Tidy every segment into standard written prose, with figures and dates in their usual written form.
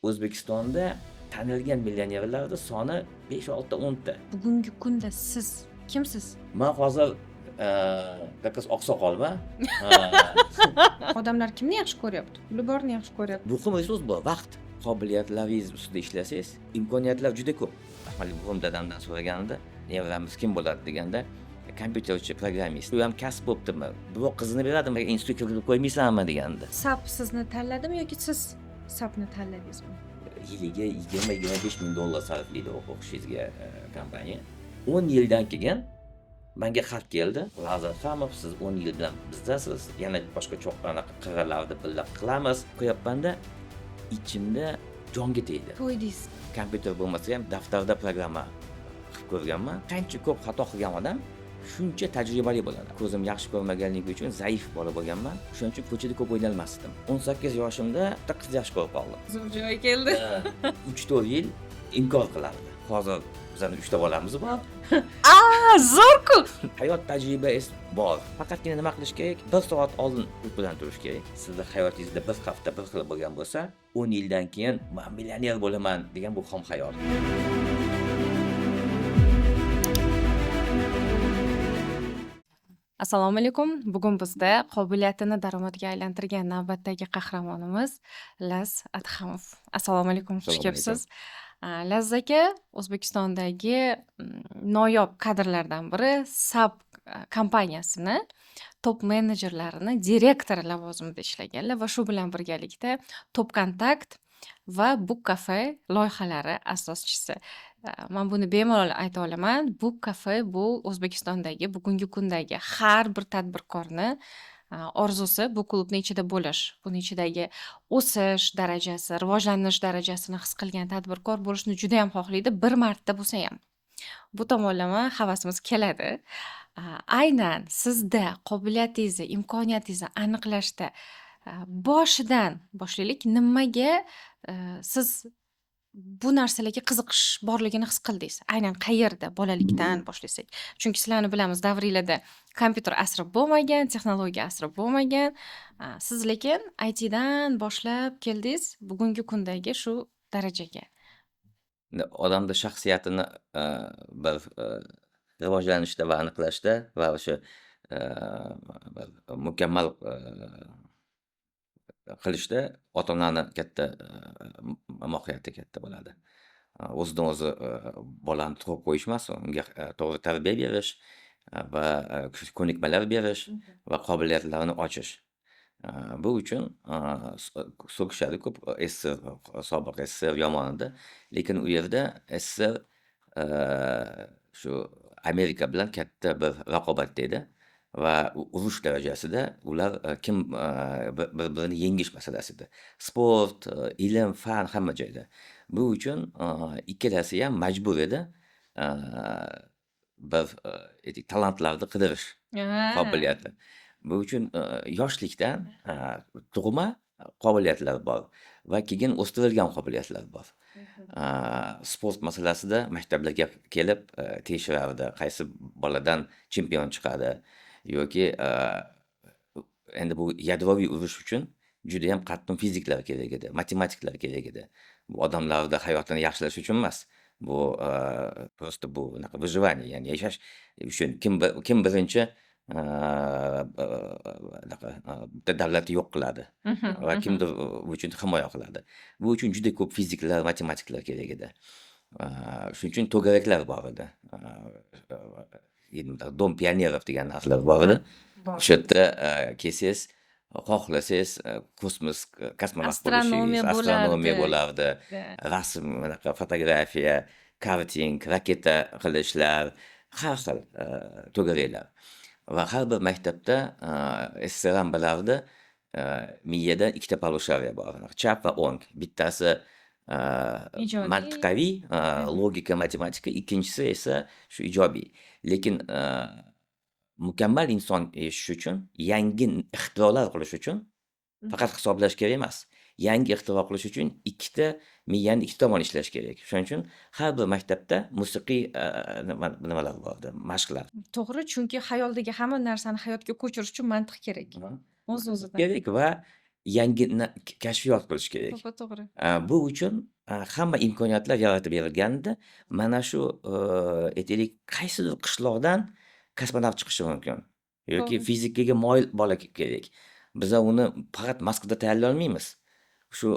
O'zbekistonda tanilgan millionerlarni soni 5, 6, 10 ta. Bugungi kunda siz kimsiz? Man hozir как раз oqsoqolman. Odamlar kimni yaxshi ko'ryapti? Puli borni yaxshi ko'ryapti. Muhim resurs bor, vaqt. Qobiliyatlaringiz ustida ishlasangiz, imkoniyatlar juda ko'p. Ahmad buvim dadamdan so'raganida, nevaramiz kim bo'ladi deganda, kompyuterchi, programmist. U ham kasb bo'ptimi? Birov qizini beradimi, institutga kirgizib qo'ymaysanmi degandi. SAP sizni tanladimi yoki siz SAPni tanladingizmi? Yiliga 20-25 ming dollar sarflaydi o'qishingizga kompaniya. 10 yildan keyin menga xat keldi. Lazar Adhamov, siz 10 yil bilan bizdasiz. Yana boshqa anaqa qirralarni birga qilamiz. Qo'yapmanda ichimda jonga tegdi. To'ydingiz. Kompyuter bo'lmasa ham daftarda programma qilib ko'rganman. Qancha ko'p xato qilgan odam shuncha tajribali bo'ladi. Ko'zim yaxshi ko'rmaganligi uchun zaif bola bo'lganman. Shuning uchun ko'chada ko'p o'ynalmasdim. 18 yoshimda bitta qiz yaxshi ko'rib qoldim. Zo'r joy keldi. 3-4 yil inkor qilardi. Hozir bizani 3 ta bolamiz bor. A, zo'r-ku. Hayot tajribasi bor. Faqatgina nima qilish kerak? 1 soat oldin uyqudan turish kerak. Sizni hayotingizda bir hafta bir xil bo'lgan bo'lsa, 10 yildan keyin men millioner bo'laman degan bu xom xayol. Assalomu alaykum. Bugun bizda qobiliyatini daromadga aylantirgan navbatdagi qahramonimiz Laz Adhamov. Assalomu alaykum, xush kelibsiz. Laz aka O'zbekistondagi noyob kadrlardan biri, SAP kompaniyasini top menejerlarini direktori lavozimida ishlaganlar va shu bilan birgalikda Top Kontakt va Book Cafe loyihalari asoschisi. Man buni bemalol ayta olaman. Book Cafe bu O'zbekistondagi bugungi kundagi har bir tadbirkorni orzusi, bu klubni ichida bo'lish, buni ichidagi o'sish darajasi, rivojlanish darajasini his qilgan tadbirkor bo'lishni juda ham xohlaydi, bir marta bo'lsa ham. Bu tomonlama havasimiz keladi. Aynan sizda qobiliyatingizni, imkoniyatingizni aniqlashda boshidan boshlaylik. Nimaga siz bu narsalarga qiziqish borligini his qildingiz? Aynan qayerda bolalikdan boshlasak? Chunki sizlarni bilamiz, davringlarda kompyuter asri bo'lmagan, texnologiya asri bo'lmagan. Siz lekin IT dan boshlab keldingiz bugungi kundagi shu darajaga. Odamda shaxsiyatini bir rivojlanishda va aniqlashda va o'sha bir mukammal qilishda ota-onani katta mohiyati katta bo'ladi. O'zidan o'zi bolani tug'ib qo'yish emas, unga to'g'ri tarbiya berish va ko'nikmalar berish va qobiliyatlarini ochish. Bu uchun so'kishadi ko'p, SSR, sobiq SSR yomon edi. Lekin u yerda SSR shu Amerika bilan katta bir raqobatda edi va urush darajasida ular kim bir-birini yengish masalasida. Sport, ilm, fan hamma joyda. Bu uchun ikkalasi ham majbur edi bir talantlarni qidirish qobiliyati. Bu uchun yoshlikdan tug'ma qobiliyatlar bor va keyin o'stirilgan qobiliyatlar bor. Sport masalasida maktablarga kelib tekshirardi, qaysi boladan chempion chiqadi yoki endi bu yadroviy urush uchun juda ham qattiq fiziklar kerak edi, matematiklar kerak edi. Bu odamlarni hayotini yaxshilash uchun emas. Bu просто bu unaqa выживание, ya'ni yashash uchun kim birinchi anaqa bitta davlatni yo'q qiladi va kimdir bu uchun himoya qiladi. Bu uchun juda ko'p fiziklar, matematiklar kerak edi. Shuning uchun to'garaklar bor edi. Дом пионеров degan narsalar bor edi. O'sha yerda kelsangiz, xohlasangiz kosmos, kosmonavt Astronomiya bo'lishingiz, astronomiya bo'lardi. bo'lardi, rasm, anaqa fotografiya, karting, raketa qilishlar, har xil to'garaklar. Va har bir maktabda SSR ham bilardi, miyada ikkita полушария bor, chap va o'ng. Bittasi Ijodiy. mantiqaviy, logika, matematika, ikkinchisi esa shu ijobiy. Lekin mukammal inson yeyishish uchun, yangi ixtirolar qilish uchun faqat hisoblash kerak emas. Yangi ixtiro qilish uchun ikkita miyani ikki tomon ishlash kerak. Shuning uchun har bir maktabda musiqiy nimalar bor edi, mashqlar. To'g'ri, chunki xayolidagi hamma narsani hayotga ko'chirish uchun mantiq kerak. O'z-o'zidan. Kerak va Yangi kashfiyot qilish kerak. To'ppa-to'g'ri. Bu uchun hamma imkoniyatlar yaratib berilganda, mana shu, aytaylik, qaysidir qishloqdan kosmonavt chiqishi mumkin yoki fizikaga moyil bola kerak. Biza uni faqat Moskvada tayyorlay olmaymiz. Shu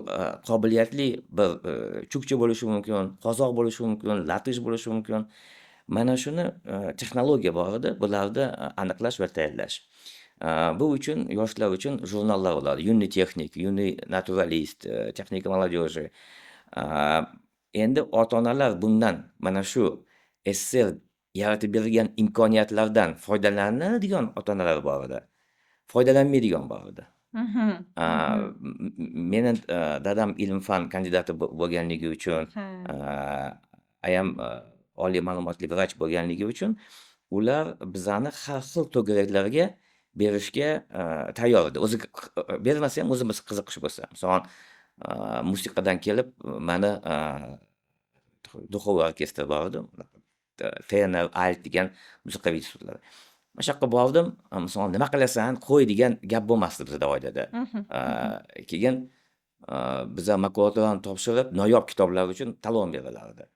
qobiliyatli bir chukcha bo'lishi mumkin, qozoq bo'lishi mumkin, latish bo'lishi mumkin. Mana shuni texnologiya bor edi, bularni aniqlash va tayyorlash. Bu uchun yoshlar uchun jurnallar bo'ladi. Юный техник, юный натуралист, техника молодежи. Endi ota-onalar bundan, mana shu SSSR yaratib bergan imkoniyatlardan foydalanadigan ota-onalar bor edi. Foydalanmaydigan bor edi. Meni dadam ilm-fan kandidati bo'lganligi uchun, ayam oliy ma'lumotli vrach bo'lganligi uchun ular bizani har xil to'garaklarga berishga tayyor edi. O'zi bermasa ham, o'zimiz qiziqish bo'lsa. Masalan, musiqadan kelib mani духовой orkestr bor edi. Tenor, alt degan musiqiy institutlar. O'sha yoqqa bordim, masalan, nima qilasan, qo'y degan gap bo'lmasdi bizada oilada. Keyin biza makulaturani topshirib, noyob kitoblar uchun talon berilardi.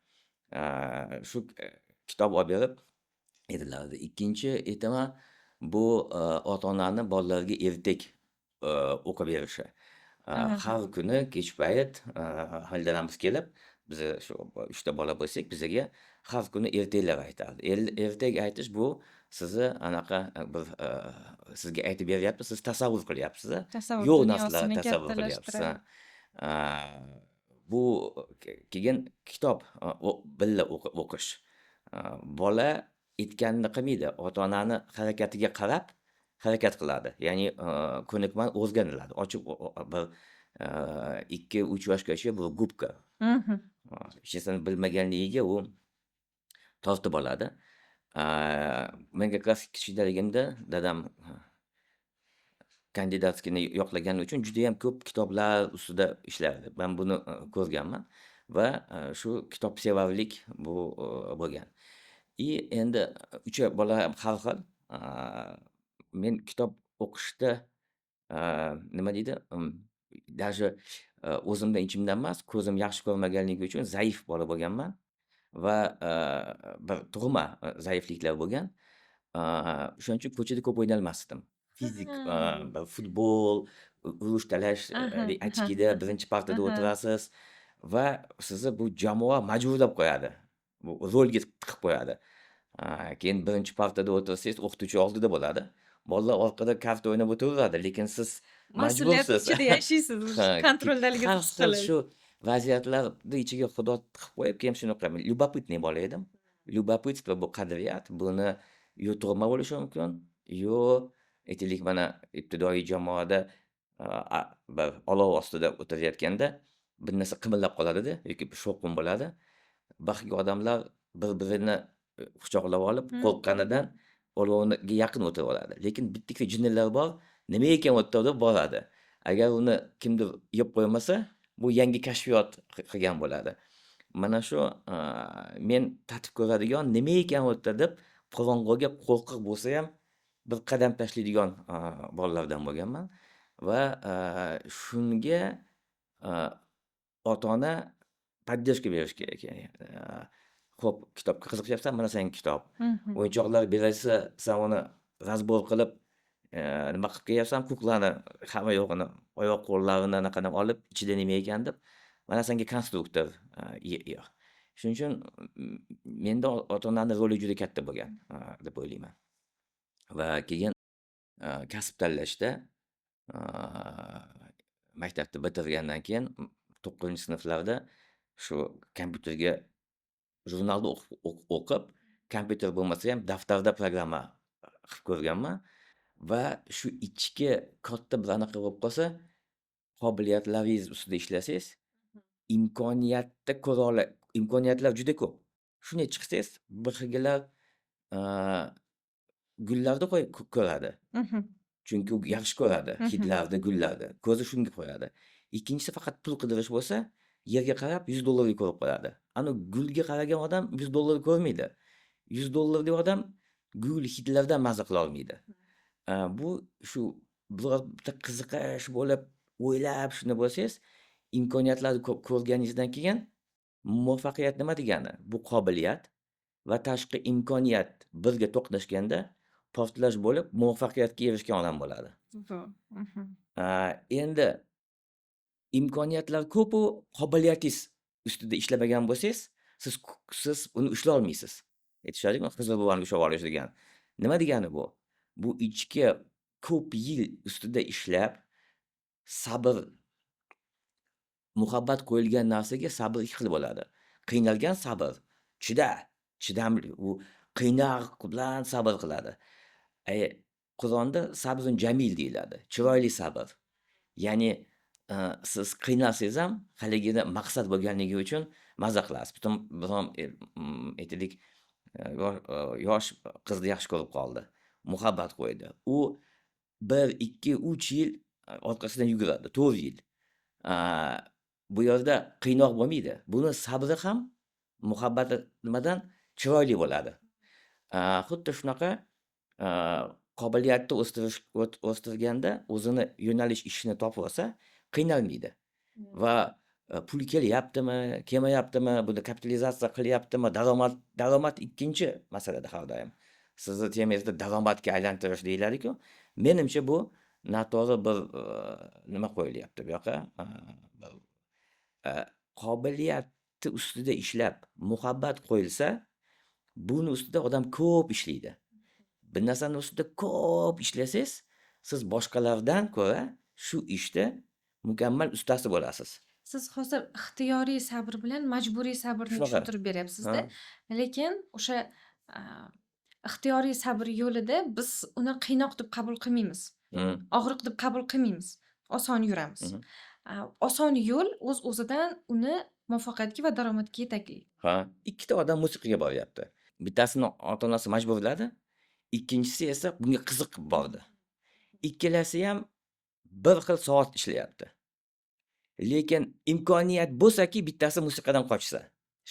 Shu kitob olib berib aytilardi. Ikkinchi aytaman, bu ota-onani bolalarga ertak o'qib berishi. Har kuni kech payt dadamiz kelib, biza shu uchta bola bo'lsak, bizaga har kuni ertaklar aytardi. Ertak aytish bu sizni anaqa bir sizga aytib beryapti, siz tasavvur qilyapsiz. Tasavvur Yo'q narsalarni dunyosini tasavvur qilyapsiz. kattalashtiradi. Bu keyin kitob birga o'qish. Bola aytganini qilmaydi, ota-onani harakatiga qarab harakat qiladi. Ya'ni ko'nikma o'rganiladi. Ochiq bir 2-3 yoshgacha bu губка. Hech narsani bilmaganligiga u tortib oladi. Men как раз kichkinaligimda dadam кандидатский ni yoqlagani uchun judayam ko'p kitoblar ustida ishlardi. Man buni ko'rganman va shu kitobsevarlik bu bo'lgan. И endi ucha bola har xil. Men kitob o'qishda, nima deydi, даже o'zimdan ichimdan emas, ko'zim yaxshi ko'rmaganligi uchun zaif bola bo'lganman va bir tug'ma zaifliklar bo'lgan. O'shaning uchun ko'chada ko'p o'ynalmasdim. Fizik, bir futbol, urush talash, ochkida birinchi partada o'tirasiz va sizni bu jamoa majburlab qo'yadi. Bu rolga tiqib qo'yadi. Keyin birinchi partada o'tirsangiz, o'qituvchi oldida bo'ladi. Bolalar orqada karta o'ynab o'tiraveradi, lekin siz Mas'uliyat majbursiz. ichida yashaysiz, Ha, kontroldaligini har his xil qilib. shu vaziyatlarni ichiga Xudo tiqib qo'yib, keyin shunaqa любопытный bola edim. Любопытство bu qadriyat. Buni yo tug'ma bo'lishi mumkin, yo aytaylik, mana ibtidoiy jamoada bir olov ostida o'tirayotganda bir narsa qimillab qoladida yoki bir shovqin bo'ladi. Baxtli odamlar bir-birini quchoqlab olib, qo'rqqanidan olovga yaqin o'tirib oladi. Lekin bitta ikkita jinnilar bor, nima ekan u yerda deb boradi. Agar uni kimdir yeb qo'ymasa, bu yangi kashfiyot qilgan bo'ladi. Mana shu men tatib ko'radigan, nima ekan u yerda deb qorong'uga qo'rqoq bo'lsa ham bir qadam tashlaydigan bolalardan bo'lganman va shunga ota-ona поддержка berish kerak. Ya'ni, xo'p, kitobga qiziqyapsan, mana senga kitob. O'yinchoqlar berilsa, san uni разбор qilib, nima qilib kelyapsan, кукла ni hamma yog'ini, oyoq qo'llarini anaqani olib, ichida nima ekan deb, mana senga konstruktor. Yo'q. Shuning uchun menda ota-onani roli juda katta bo'lgan deb o'ylayman. Va keyin kasb tanlashda, maktabni bitirgandan keyin 9-sinflarda shu kompyuterga jurnalni o'qib, kompyuter bo'lmasa ham daftarda programma qilib ko'rganman va shu ichki katta bir anaqa bo'lib qolsa, qobiliyatlaringiz ustida ishlasangiz, imkoniyatda ko'ra ola imkoniyatlar juda ko'p. Shunday chiqsangiz, bir xilgilar gullarni ko'radi. Chunki u yaxshi ko'radi hidlarni, gullarni. Ko'zi shunga qo'yadi. Ikkinchisi faqat pul qidirish bo'lsa, yerga qarab $100 ko'rib qoladi. Ana gulga qaragan odam $100 ko'rmaydi. $100 odam gul hidlardan maza qila olmaydi. Bu shu biror bitta qiziqish bo'lib O'ylab shuni bo'lsangiz, imkoniyatlarni ko'rganingizdan keyin muvaffaqiyat nima degani? Bu qobiliyat va tashqi imkoniyat birga to'qnashganda portlash bo'lib, muvaffaqiyatga erishgan odam bo'ladi. Zo'r. Endi imkoniyatlar ko'pu, qobiliyatingiz ustida ishlamagan bo'lsangiz, siz uni ushlay olmaysiz. Aytishadiku, Xizr buvani ushlab olish degan. Nima degani bu? Bu ichki ko'p yil ustida ishlab, sabr, muhabbat qo'yilgan narsaga sabr ikki xil bo'ladi. Qiynalgan sabr, chida, chidamli, u qiynoq bilan sabr qiladi. Qur'onda sabrun jamil deyiladi, chiroyli sabr. Ya'ni siz qiynalsangiz ham haligini maqsad bo'lganligi uchun maza qilasiz. Butun biron aytaylik, yosh qizni yaxshi ko'rib qoldi, muhabbat qo'ydi. U 1, 2, 3 yil orqasidan yuguradi, 4 yil. Bu yerda qiynoq bo'lmaydi. Buni sabri ham muhabbati nimadan chiroyli bo'ladi. Xuddi shunaqa qobiliyatni o'stirganda o'zini yo'nalish ishini topib olsa, qiynalmaydi. Va pul kelyaptimi, kelmayaptimi, buni kapitalizatsiya qilyaptimi, daromad ikkinchi masalada har doim. Sizni temangizda daromadga aylantirish deyiladi-ku. Menimcha bu noto'g'ri bir nima qo'yilyapti bu yoqqa. Qobiliyatni ustida ishlab, muhabbat qo'yilsa, buni ustida odam ko'p ishlaydi. Bir narsani ustida ko'p ishlasangiz, siz boshqalardan ko'ra shu ishda mukammal ustasi bo'lasiz. Siz hozir ixtiyoriy sabr bilan majburiy sabrni Shunaqa. tushuntirib beryapsiz-da. Lekin o'sha ixtiyoriy sabr yo'lida biz uni qiynoq deb qabul qilmaymiz. Og'riq deb qabul qilmaymiz. Oson yuramiz. Oson yo'l o'z-o'zidan uni muvaffaqiyatga va daromadga yetaklaydi. Ha, ikkita odam musiqaga boryapti. Bittasini ota-onasi majburladi, ikkinchisi esa bunga qiziqib bordi. Ikkalasi ham bir xil soat ishlayapti. Lekin imkoniyat bo'lsaki, bittasi musiqadan qochsa.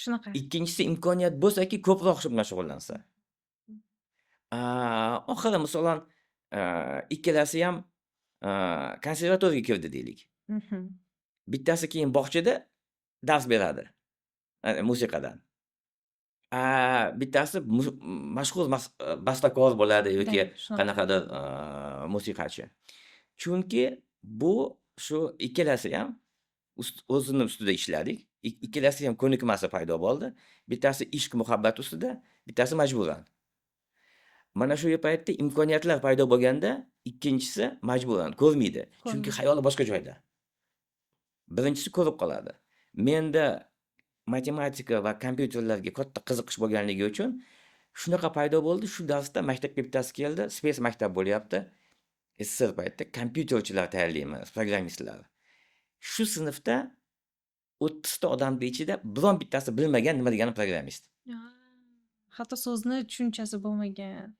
Shunaqa. Ikkinchisi imkoniyat bo'lsaki, ko'proq shu bilan shug'ullansa. Oxiri masalan, ikkalasi ham konservatoriyaga kirdi deylik. Bittasi keyin bog'chada dars beradi, musiqadan. Bittasi mashhur bastakor bo'ladi yoki Shunaqa. qanaqadir musiqachi. Chunki bu shu ikkalasi ham o'zini ustida ishladik. Ikkalasi ham ko'nikmasi paydo bo'ldi. Bittasi ishq muhabbat ustida, bittasi majburan. Mana shu paytda imkoniyatlar paydo bo'lganda, ikkinchisi majburan ko'rmaydi. Chunki Ko'rmaydi. xayoli boshqa joyda. Birinchisi ko'rib qoladi. Menda matematika va kompyuterlarga katta qiziqish bo'lganligi uchun shunaqa paydo bo'ldi. Shu darsda maktabga bittasi keldi, спец maktab bo'lyapti. SSSR paytida kompyuterchilar tayyorlaymiz, programmistlar. Shu sinfda 30 ta odamni ichida biron bittasi bilmagan nima degani programmist. Hatto so'zni tushunchasi bo'lmagan.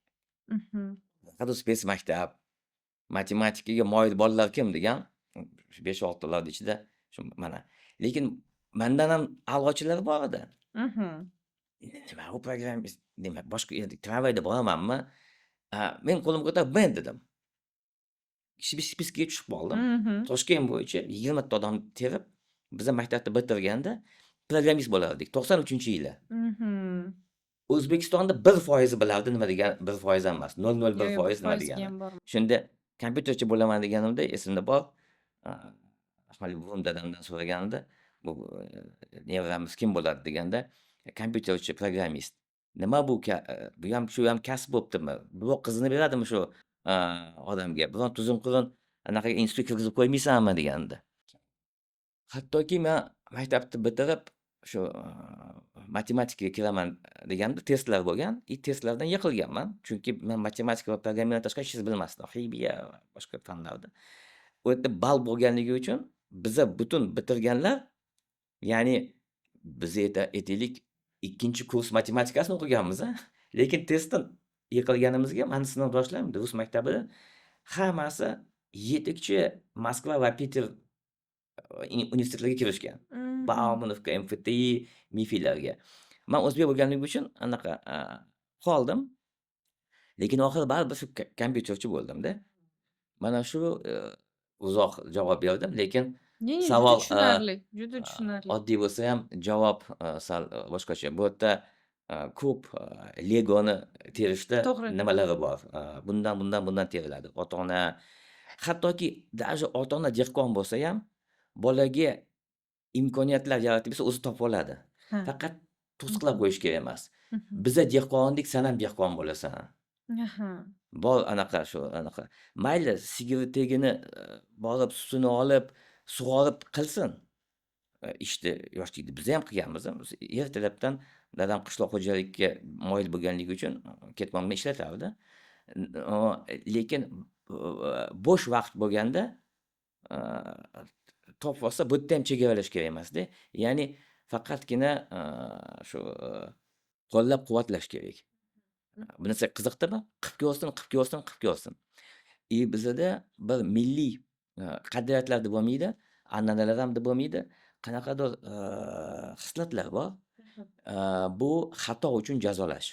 Hatto спец maktab, matematikaga moyil bolalar kim degan 5-6 talarni ichida shu mana. Lekin mandan ham a'lochilar bor edi. Nima u programmist, nima boshqa endi tramvayda boramanmi? Men qo'limga ko'tarib men dedim. Списка ga tushib qoldim. Toshkent bo'yicha 20 ta odam terib, biza maktabni bitirganda programmist bo'lardik. 93-yili. O'zbekistonda 1% bilardi nima degan, 1% ham emas, 0.01 Yo'q, foiz nima 1%ga degani. ham borma. Shunda kompyuterchi bo'laman deganimda esimda bor, Ahmad buvim dadamdan so'raganida, bu nevaramiz kim bo'ladi deganda, kompyuterchi, programmist. Nima bu bu ham shu ham kasb bo'ptimi? Bu qizini beradimi shu odamga? Biron tuzum qirin anaqa institutga kirgizib qo'ymaysanmi degandi. Hattoki men maktabni bitirib, shu matematikaga kiraman deganda testlar bo'lgan и testlardan yiqilganman. Chunki men matematika va programmadan tashqari hech narsa bilmasdim. Ximiya va boshqa fanlarni. U yerda ball bo'lganligi uchun biza butun bitirganlar, ya'ni biz aytaylik 2-kurs matematikasini o'qiganmiz a, lekin testdan yiqilganimizga mani sinfdoshlarim rus maktabida hammasi yetakchi Moskva va Piter universitetlariga kirishgan. Baumanovka, MFTI, MIFIlarga. Man o'zbek bo'lganligim uchun anaqa qoldim. Lekin oxiri baribir shu kompyuterchi bo'ldim-da. Mana shu Uzoq javob berdim, lekin Не, не, juda savol tushunarli, juda tushunarli. Oddiy bo'lsa ham, javob sal boshqacha. Bu yerda ko'p legoni terishda nimalari bor. Bundan, bundan, bundan teriladi. Ota-ona, hattoki даже ota-ona dehqon bo'lsa ham, bolaga imkoniyatlar yaratib bersa, o'zi topib oladi. Faqat to'siqlab qo'yish kerak emas. Biza dehqondik, san ham dehqon bo'lasan. Bor anaqa, shu anaqa. Mayli, sigiri tegini borib sutini olib, sug'orib qilsin. Ishni yoshlikda biz ham qilganmiz. Ertalabdan dadam qishloq xo'jalikka moyil bo'lganligi uchun ketmon bilan ishlatardi. Lekin bo'sh vaqt bo'lganda topib olsa, bu yerda ham chegaralash kerak emasda. Ya'ni faqatgina shu qo'llab-quvvatlash kerak. Bu narsa qiziqdimi? Qilib ko'rsin, qilib ko'rsin, qilib ko'rsin. И bizada bir milliy qadriyatlar deb bo'lmaydi, an'analar ham deb bo'lmaydi. Qanaqadir xislatlar bor. Bu xato uchun jazolash.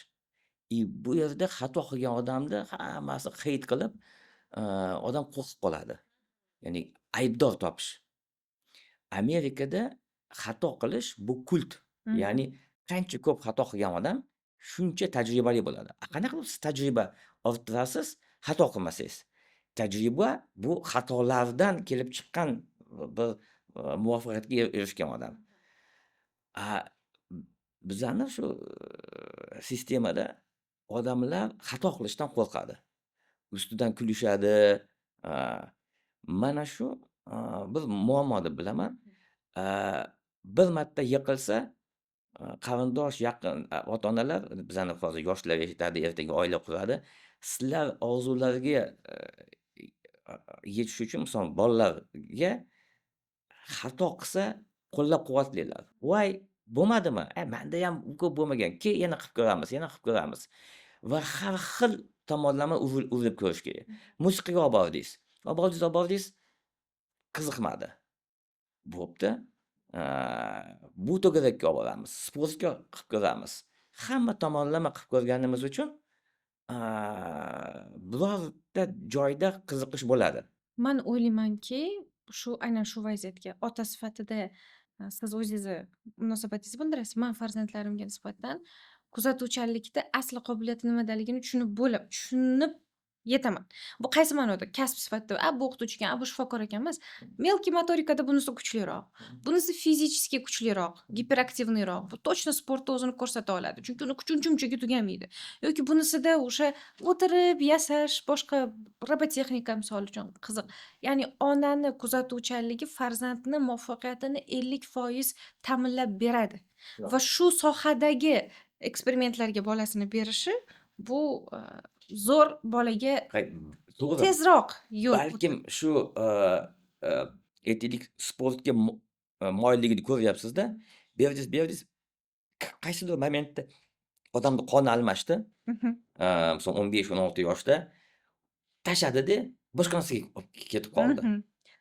И bu yerda xato qilgan odamni hammasi hate qilib, odam qo'rqib qoladi. Ya'ni aybdor topish. Amerikada xato qilish bu kult. Ya'ni qancha ko'p xato qilgan odam shuncha tajribali bo'ladi. A qanaqa qilib siz tajriba orttirasiz xato qilmasangiz? Tajriba bu xatolardan kelib chiqqan bir muvaffaqiyatga erishgan odam. A bizani shu sistemada odamlar xato qilishdan qo'rqadi. Ustidan kulishadi. Mana shu bir muammo deb bilaman. Bir marta yiqilsa, qarindosh, yaqin ota-onalar, bizani hozir yoshlar eshitadi, ertaga oila quradi. Sizlar orzularga yetish uchun, misol, bolalarga xato qilsa, qo'llab-quvvatlanglar. "Voy, bo'lmadimi? A, mandayam ko'p bo'lmagan. Kel, yana qilib ko'ramiz, yana qilib ko'ramiz." Va har xil tomonlama urilib ko'rish kerak. Musiqaga olib bordingiz. Olib bordingiz, olib bordingiz, qiziqmadi. Bo'pti. Bu to'garakka olib boramiz, sportga qilib ko'ramiz. Hamma tomonlama qilib ko'rganimiz uchun birorta joyda qiziqish bo'ladi. Man o'ylaymanki, shu aynan shu vaziyatga ota sifatida siz o'zingizni munosabatingizni bildirasiz. Man farzandlarimga nisbatan kuzatuvchanlikda asli qobiliyati nimadaligini tushunib bo'lib, tushunib yetaman. Bu qaysi ma'noda? Kasb sifatida, a bu o'qituvchi ekan, a bu shifokor ekan emas. Мелкий motorikada bunisi kuchliroq. Bunisi физически kuchliroq, гиперактивный roq. Bu точно sportda o'zini ko'rsata oladi. Chunki uni kuchi uncha-munchaga tugamaydi. Yoki bunisida o'sha o'tirib yasash, boshqa robotexnika, misol uchun, qiziq. Ya'ni onani kuzatuvchanligi farzandni muvaffaqiyatini 50% ta'minlab beradi. Va shu sohadagi eksperimentlarga bolasini berishi bu zo'r bolaga To'g'ri. tezroq yo'l. Balkim shu aytaylik, sportga moyilligini ko'ryapsizda, berdingiz, berdingiz, qaysidir momentda odamni qoni almashdi. Misol, 15-16 yoshda tashladida, boshqa narsaga olib ketib qoldi.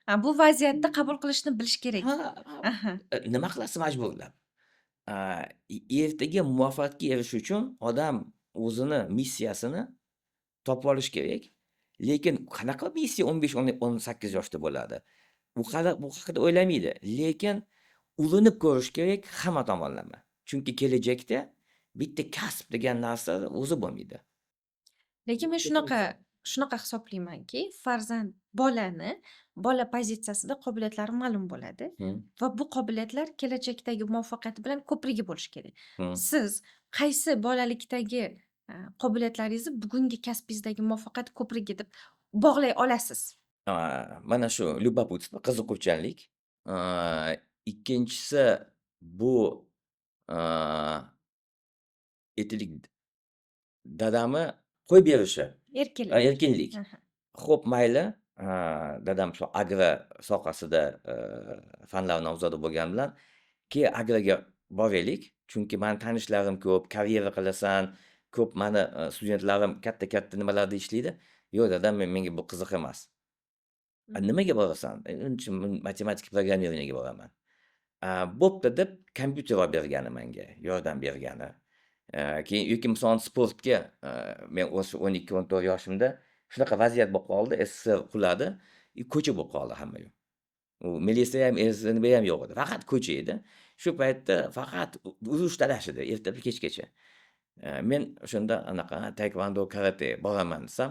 Ha, bu vaziyatda qabul qilishni bilish kerak. Ha, nima qilasiz majburlab? Ertaga muvaffaqiyatga erishish uchun odam o'zini missiyasini topib olish kerak. Lekin qanaqa missiya 15-18 yoshda bo'ladi? U hali bu haqida o'ylamaydi. Lekin urinib ko'rish kerak hamma tomonlama. Chunki kelajakda bitta kasb degan narsa o'zi bo'lmaydi. Lekin men shunaqa hisoblaymanki, farzand bolani bola pozitsiyasida qobiliyatlari ma'lum bo'ladi va bu qobiliyatlar kelajakdagi muvaffaqiyati bilan ko'prigi bo'lishi kerak. Siz qaysi bolalikdagi qobiliyatlaringizni bugungi kasbingizdagi muvaffaqiyat ko'prigi deb bog'lay olasiz? Mana shu любопытство, qiziquvchanlik. Ikkinchisi bu aytaylik, dadamni qo'yib berishi. Erkinlik. Erkinlik. Xo'p, mayli, dadam shu agro sohasida fanlar nomzodi bo'lgani bilan, "Kel, agroga boraylik, chunki mani tanishlarim ko'p, karyera qilasan, ko'p mani studentlarim katta-katta nimalarda ishlaydi." "Yo'q, dadam, menga bu qiziq emas." "A, nimaga borasan?" "Uncha matematika, программирование ga boraman." "Bo'pti", deb kompyuter olib bergani menga, yordam bergani. Keyin yoki misol, sportga men o'sha 12-14 yoshimda shunaqa vaziyat bo'lib qoldi, СССР quladi. И ko'cha bo'lib qoldi hamma yoq. U militsiya ham, СНБ ham yo'q edi. Faqat ko'cha edi. Shu paytda faqat urush talash edi ertalab kechgacha. Men o'shanda anaqa taekvondo, karate boraman desam,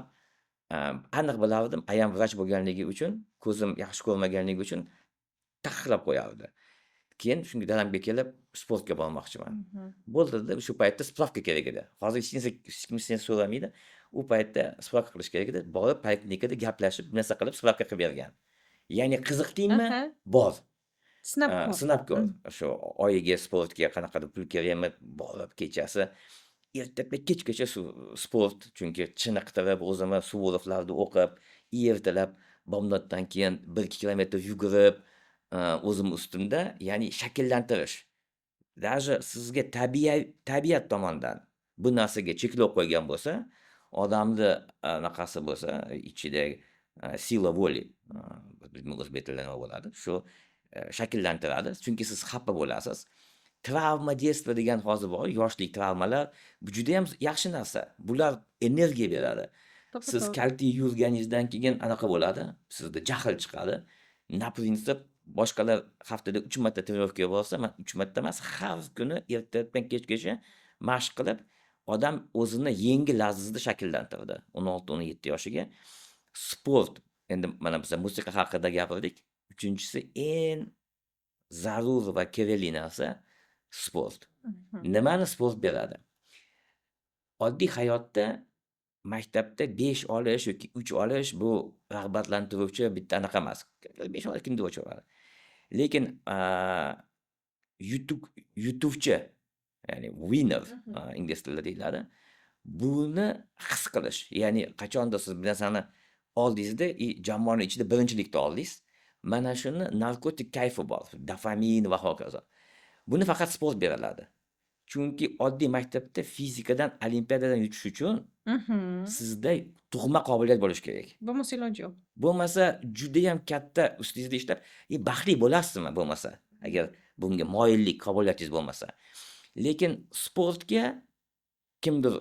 aniq bilardim, ayam vrach bo'lganligi uchun, ko'zim yaxshi ko'rmaganligi uchun taqiqlab qo'yardi. Keyin shunga dadamga kelib, sportga bormoqchiman. Bo'ldi dedi. Shu paytda справка kerak edi. Hozir hech narsa, hech kim hech narsa so'ramaydi. U paytda справка qilish kerak edi. Borib poliklinikada gaplashib, narsa qilib, справка qilib bergan. Ya'ni qiziqdingmi? Bor. Sinab ko'r. Sinab ko'r. Shu oyiga sportga qanaqadir pul kerakmi, borib kechasi ertalabdan kechgacha shu sport, chunki chiniqtirib o'zimni Suvorovlarni o'qib, ertalab bomdoddan keyin 1-2 kilometr yugurib, o'zim ustimda, ya'ni shakllantirish. Даже sizga tabiat tomondan bu narsaga cheklov qo'ygan bo'lsa, odamni anaqasi bo'lsa, ichida сила воли, bilmayman o'zbek tilida nima bo'ladi, shu shakllantiradi. Chunki siz xafa bo'lasiz. Травма детства degan hozir bor, yoshlik travmalar, bu judayam yaxshi narsa. Bular energiya beradi. To'ppa Siz to'g'ri. kaltak yurganingizdan keyin anaqa bo'ladi, sizda jahl chiqadi. На принцип boshqalar haftada 3 marta тренировка ga borsa, man 3 marta emas, har kuni ertalabdan kechgacha mashq qilib, odam o'zini yangi lazzatida shakllantirdi. 16-17 yoshiga. Sport, endi mana biz musiqa haqida gapirdik. Uchinchisi, eng zarur va kerakli narsa sport. Nimani sport beradi? Oddiy hayotda maktabda 5 olish yoki 3 olish bu rag'batlantiruvchi bitta anaqa emas. 5 oladi, kimdir 3 oladi. Lekin yutuvchi, ya'ni winner ingliz tilida deyiladi. Buni his qilish, ya'ni qachondir siz bir narsani oldingizda и jamoani ichida birinchilikni oldingiz. Mana shuni narkotik kayfi bor. Dopamin va hokazo. Buni faqat sport bera oladi. Chunki oddiy maktabda fizikadan olimpiadadan yutish uchun sizda tug'ma qobiliyat bo'lishi kerak. Bo'lmasa iloji yo'q. Bo'lmasa judayam katta ustingizda ishlab, и baxtli bo'lasizmi bo'lmasa, agar bunga moyillik, qobiliyatingiz bo'lmasa. Lekin sportga kimdir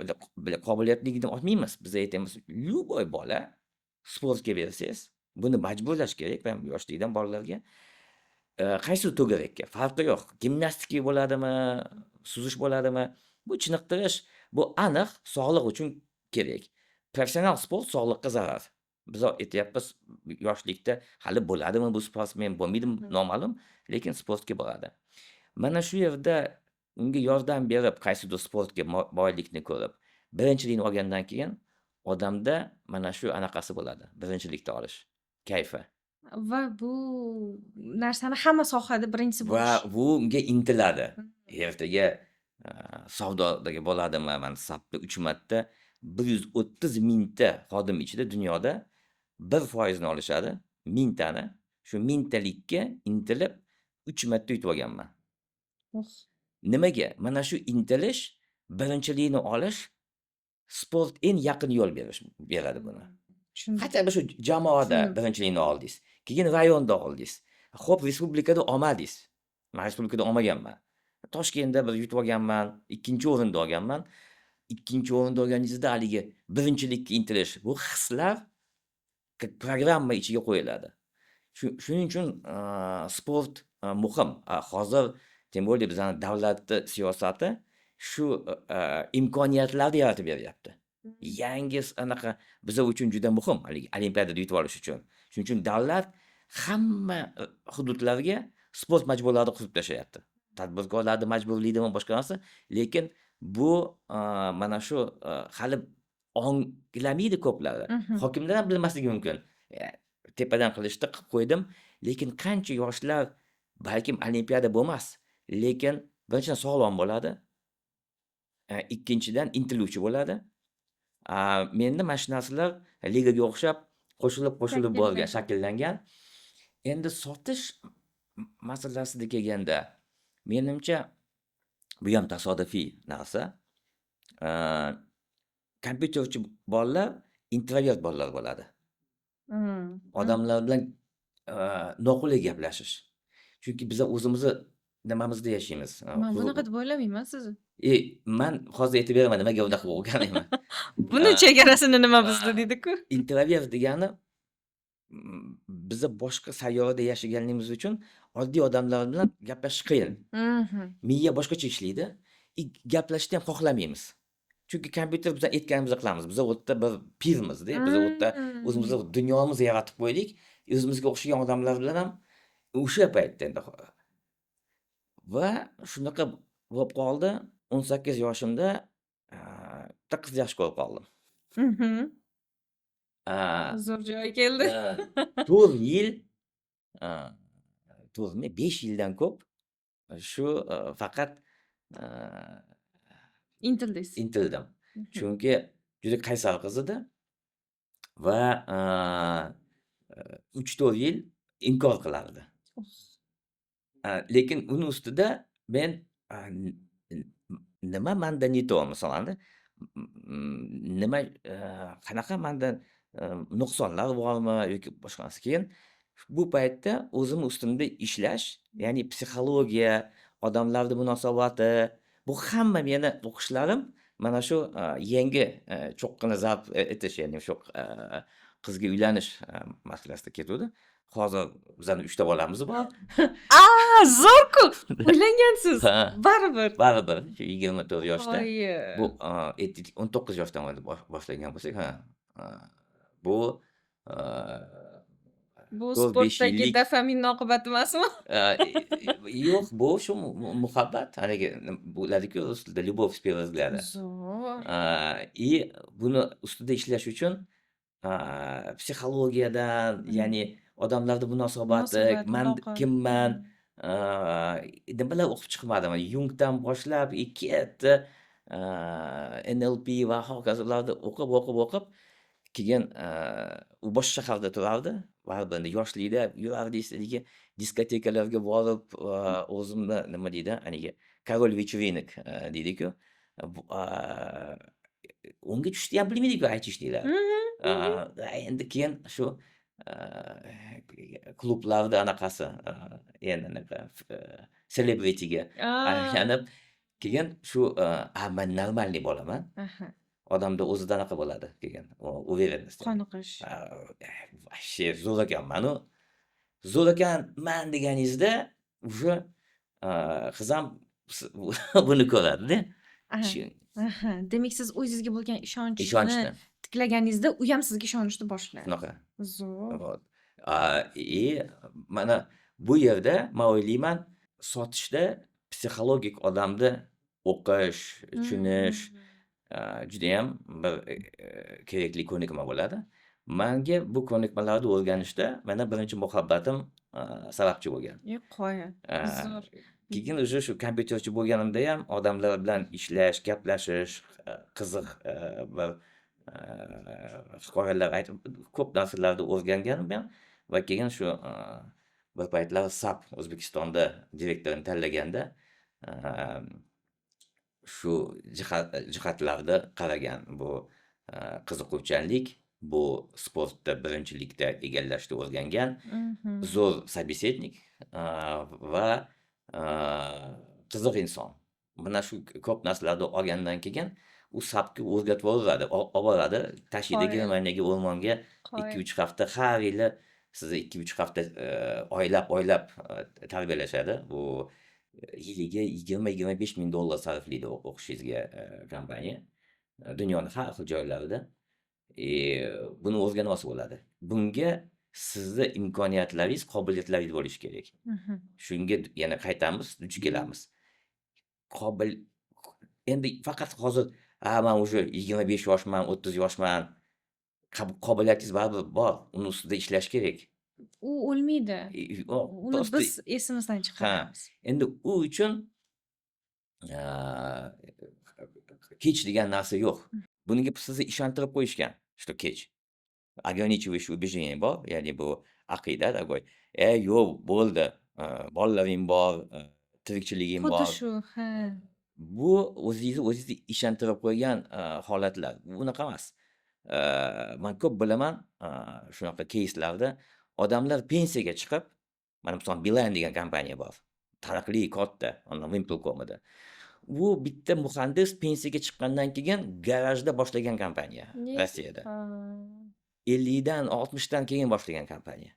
qobiliyatligidan olmaymiz. Biz aytamiz, любой bola sportga bersangiz, buni majburlash kerak ham yoshlikdan bolalarga. Qaysi to'garakka, farqi yo'q. Gimnastika bo'ladimi, suzish bo'ladimi, bu chiniqtirish, bu aniq sog'liq uchun kerak. Professional sport sog'liqqa zarar. Biz aytyapmiz, yoshlikda hali bo'ladimi bu sportsmen, bo'lmaydimi, noma'lum, lekin sportga boradi. Mana shu yerda unga yordam berib, qaysidir sportga moyillikni ko'rib, birinchilikni olgandan keyin odamda mana shu anaqasi bo'ladi, birinchilikni olish kayfi. Va bu narsani hamma sohada birinchisi Va bo'lish. bu unga intiladi. Ertaga savdodagi bo'ladimi, mana SAPda 3 marta 130 mingta xodim ichida dunyoda 1% ni olishadi, mingtani. Shu mingtalikka intilib 3 marta yutib olganman. Nimaga? Mana shu intilish, birinchilikni olish sport eng yaqin yo'l beradi buni. Tushundim. Хотя бы shu jamoada Tushundim. birinchilikni oldingiz. Keyin rayonda oldingiz. Xo'p, respublikada olmadingiz. Man respublikada olmaganman. Toshkentda bir yutib olganman, ikkinchi o'rinda olganman. Ikkinchi o'rinda olganingizda haligi birinchilikka intilish, bu hislar programma ichiga qo'yiladi. Shuning uchun sport muhim. Hozir тем более bizani davlatni siyosati shu imkoniyatlarni yaratib beryapti. Yangi anaqa biza uchun juda muhim haligi olimpiadada yutib olish uchun. Shuning uchun davlat hamma hududlarga sport majmualarini qurib tashlayapti. Tadbirkorlarni majburlaydimi, boshqa narsa, lekin bu mana shu hali onglamaydi ko'plari. Hokimlar ham bilmasligi mumkin. Tepadan qilishdi, qilib qo'ydim, lekin qancha yoshlar balkim olimpiada bo'lmas, lekin birinchidan sog'lom bo'ladi. Ikkinchidan intiluvchi bo'ladi. Menda mana shu narsalar ligaga o'xshab qo'shilib-qo'shilib borgan, Shakllangan. shakllangan. Endi sotish masalasida kelganda, menimcha bu ham tasodifiy narsa. Kompyuterchi bolalar introvert bolalar bo'ladi. Odamlar bilan noqulay gaplashish. Chunki biza o'zimizni nimamizda yashaymiz. Man bunaqa deb o'ylamayman sizni. Man hozir aytib beraman nimaga unaqa bo'lganini. Buni chegarasini nima buzdi deydi-ku. Introvert degani Biza boshqa sayyorada yashaganligimiz uchun oddiy odamlar bilan gaplashish qiyin. Miya boshqacha ishlaydi. И gaplashishni ham xohlamaymiz. Chunki kompyuter bizani aytganimizni qilamiz. Biz u yerda bir pirmizda, biz u yerda o'zimizni dunyomizni yaratib qo'ydik. O'zimizga o'xshagan odamlar bilan ham o'sha paytda endi va shunaqa bo'lib qoldi. 18 yoshimda bitta qizni yaxshi ko'rib qoldim. Zo'r joyi keldi. 4 yil, 4mi, 5 yildan ko'p shu faqat Intildingiz. Intildim. Chunki juda qaysar qiz edi va 3-4 yil inkor qilardi. Lekin uni ustida men nima manda не то, masalanda, nima, qanaqa manda nuqsonlar bormi yoki boshqa narsa. Keyin bu paytda o'zim ustimda ishlash, ya'ni psixologiya, odamlarni munosabati, bu hamma meni o'qishlarim mana shu yangi cho'qqini zabt etish, ya'ni shu qizga uylanish masalasida ketuvdi. Hozir bizani 3 ta bolamiz bor. A, zo'r-ku! Uylangansiz. Ha. Baribir. Baribir shu 24 yoshda. Qoyil. Bu aytdik, 19 yoshdan endi boshlagan bo'lsak, ha. Bu Bu 4-5 sportdagi yillik dopamin oqibati emasmi? Yo'q, bu shu muhabbat haligi bo'ladiku rus tilida, любовь с первого взгляда. Zo'r. И buni ustida ishlash uchun psixologiyadan, ya'ni odamlarni munosabati, Munosabat, man aloqa. kimman, nimalar o'qib chiqmadim. Yungdan boshlab и ketdi, NLP va hokazolarni o'qib, o'qib, o'qib, keyin u boshqa shaharda turardi. Baribir endi yoshlikda yurardik, haligi diskotekalarga borib, o'zimni, nima deydi, haligi король вечеринок deydi-ku. Bu o'ngga tushishni ham bilmaydi-ku айтишник lar. Endi keyin shu klublarda anaqasi, endi anaqa celebrityga aylanib, keyin shu man нормальный bolaman. Odamda o'zida anaqa bo'ladi keyin, уверенность. Qoniqish. Вообще zo'r ekanman-u. Zo'r ekanman deganingizda уже qiz ham buni ko'radida. Aha. Demak, siz o'zingizga bo'lgan ishonchni Ishonchni. tiklaganingizda, u ham sizga ishonishni boshladi. Shunaqa. Zo'r. Вот. И mana bu yerda man o'ylayman, sotishda psixologik odamni o'qish, tushunish judayam bir kerakli ko'nikma bo'ladi. Manga bu ko'nikmalarni o'rganishda mana birinchi muhabbatim sababchi bo'lgan. Qoyil. Zo'r. Keyin уже shu kompyuterchi bo'lganimda ham odamlar bilan ishlash, gaplashish, qiziq bir hikoyalar aytib, ko'p narsalarni o'rganganman va keyin shu bir paytlar SAP O'zbekistonda direktorini tanlaganda shu jihatlarda qaragan. Bu qiziquvchanlik, bu sportda birinchilikda egallashni o'rgangan, zo'r собеседник va qiziq inson. Mana shu ko'p narsalarni olgandan keyin u SAPga o'rgatib yuboradi, olib boradi, tashiydi Qoyil. Germaniyaga, o'rmonga Qoyil. 2-3 hafta har yili sizni 2-3 hafta oylab oylab tarbiyalashadi. Bu yiliga 20-25 ming dollar sarflaydi o'qishingizga kompaniya. Dunyoni har xil joylarida. Buni o'rganib olsa bo'ladi. Bunga sizni imkoniyatlaringiz, qobiliyatlaringiz bo'lishi kerak. Shunga yana qaytamiz, duch kelamiz. Qobil endi faqat hozir, "A, man уже 25 yoshman, 30 yoshman." Qobiliyatingiz baribir bor. Uni ustida ishlash kerak. U o'lmaydi. Uni Просто biz esimizdan Ha, chiqaramiz. Endi u uchun kech degan narsa yo'q. Bunga sizni ishontirib qo'yishgan, что kech. Ограничивающий убеждение bor, ya'ni bu aqida такой: "E, yo'q, bo'ldi, bolalaring bor, tirikchiliging Xuddi bor." shu, ha. Bu o'zingizni o'zingiz ishontirib qo'ygan holatlar. Bu unaqa emas. Man ko'p bilaman shunaqa keyslarda odamlar pensiyaga chiqib, mana misol Beeline degan kompaniya bor. Taniqli, katta, VimpelComida. Bu bitta muhandis pensiyaga chiqqandan keyin garajda boshlagan kompaniya Rossiyada. Ha. 50dan 60dan keyin boshlagan kompaniya.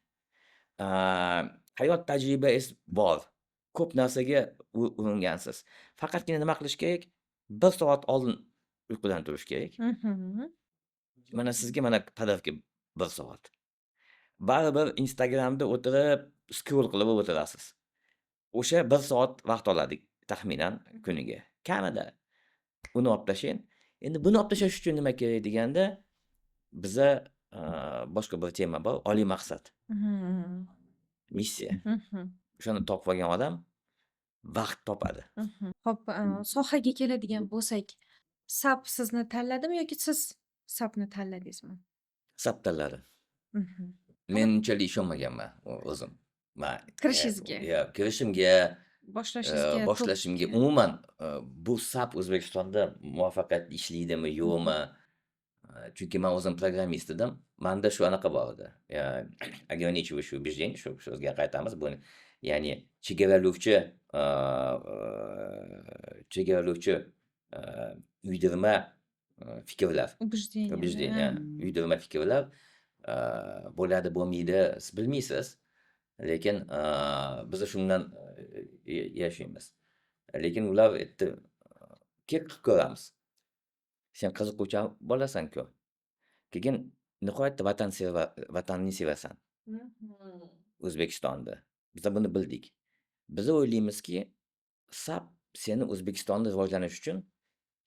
Hayot tajribangiz bor. Ko'p narsaga uringansiz. Faqatgina nima qilish kerak? 1 soat oldin uyqudan turish kerak. Mana sizga mana подарка 1 soat. Baribir Instagramda o'tirib, scroll qilib o'tirasiz. O'sha 1 soat vaqt oladi taxminan kuniga. Kamida. Uni olib tashlang. Endi buni olib tashlash uchun nima kerak deganda, biza boshqa bir tema bor, oliy maqsad. Missiya. O'shani topib olgan odam vaqt topadi. Xo'p, sohaga keladigan bo'lsak, SAP sizni tanladimi yoki siz SAPni tanladingizmi? SAP tanladi. Men unchalik ishonmaganman o'zim. Man Kirishingizga. Yo'q, kirishimga, Boshlashingizga, boshlashimga, umuman bu SAP O'zbekistonda muvaffaqiyatli ishlaydimi, yo'qmi? Chunki man o'zim programmist edim. Manda shu anaqa bor edi. Ограничивающее убеждение, shu so'zga qaytamiz. Buni, ya'ni chegaralovchi uydirma fikrlar. Убеждение. Убеждение, uydirma fikrlar bo'ladi, bo'lmaydi, siz bilmaysiz. Lekin biz shundan yashaymiz. Lekin ular aytdi, kel, qilib ko'ramiz. Sen qiziquvchan bolasan-ku. Keyin nihoyatda vatanni sevasan. O'zbekistonni. Biza buni bildik. Biza o'ylaymizki, SAP seni O'zbekistonda rivojlanish uchun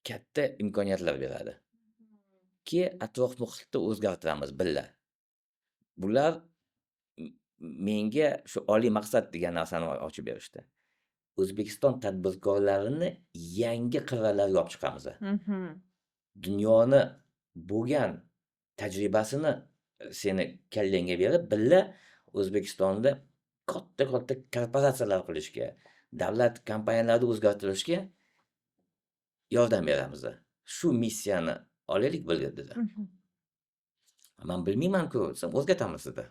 katta imkoniyatlar beradi. Ke, atrof muhitni o'zgartiramiz birga. Bular menga shu oliy maqsad degan narsani ochib berishdi. O'zbekiston tadbirkorlarini yangi qirralariga olib chiqamiz. Dunyoni bo'lgan tajribasini seni kallangga berib, birga O'zbekistonda katta-katta korporatsiyalar qilishga, davlat kompaniyalarini o'zgartirishga yordam beramiz. Shu missiyani olaylik birga, dedi. Man bilmayman-ku desam, o'rgatamiz, dedi.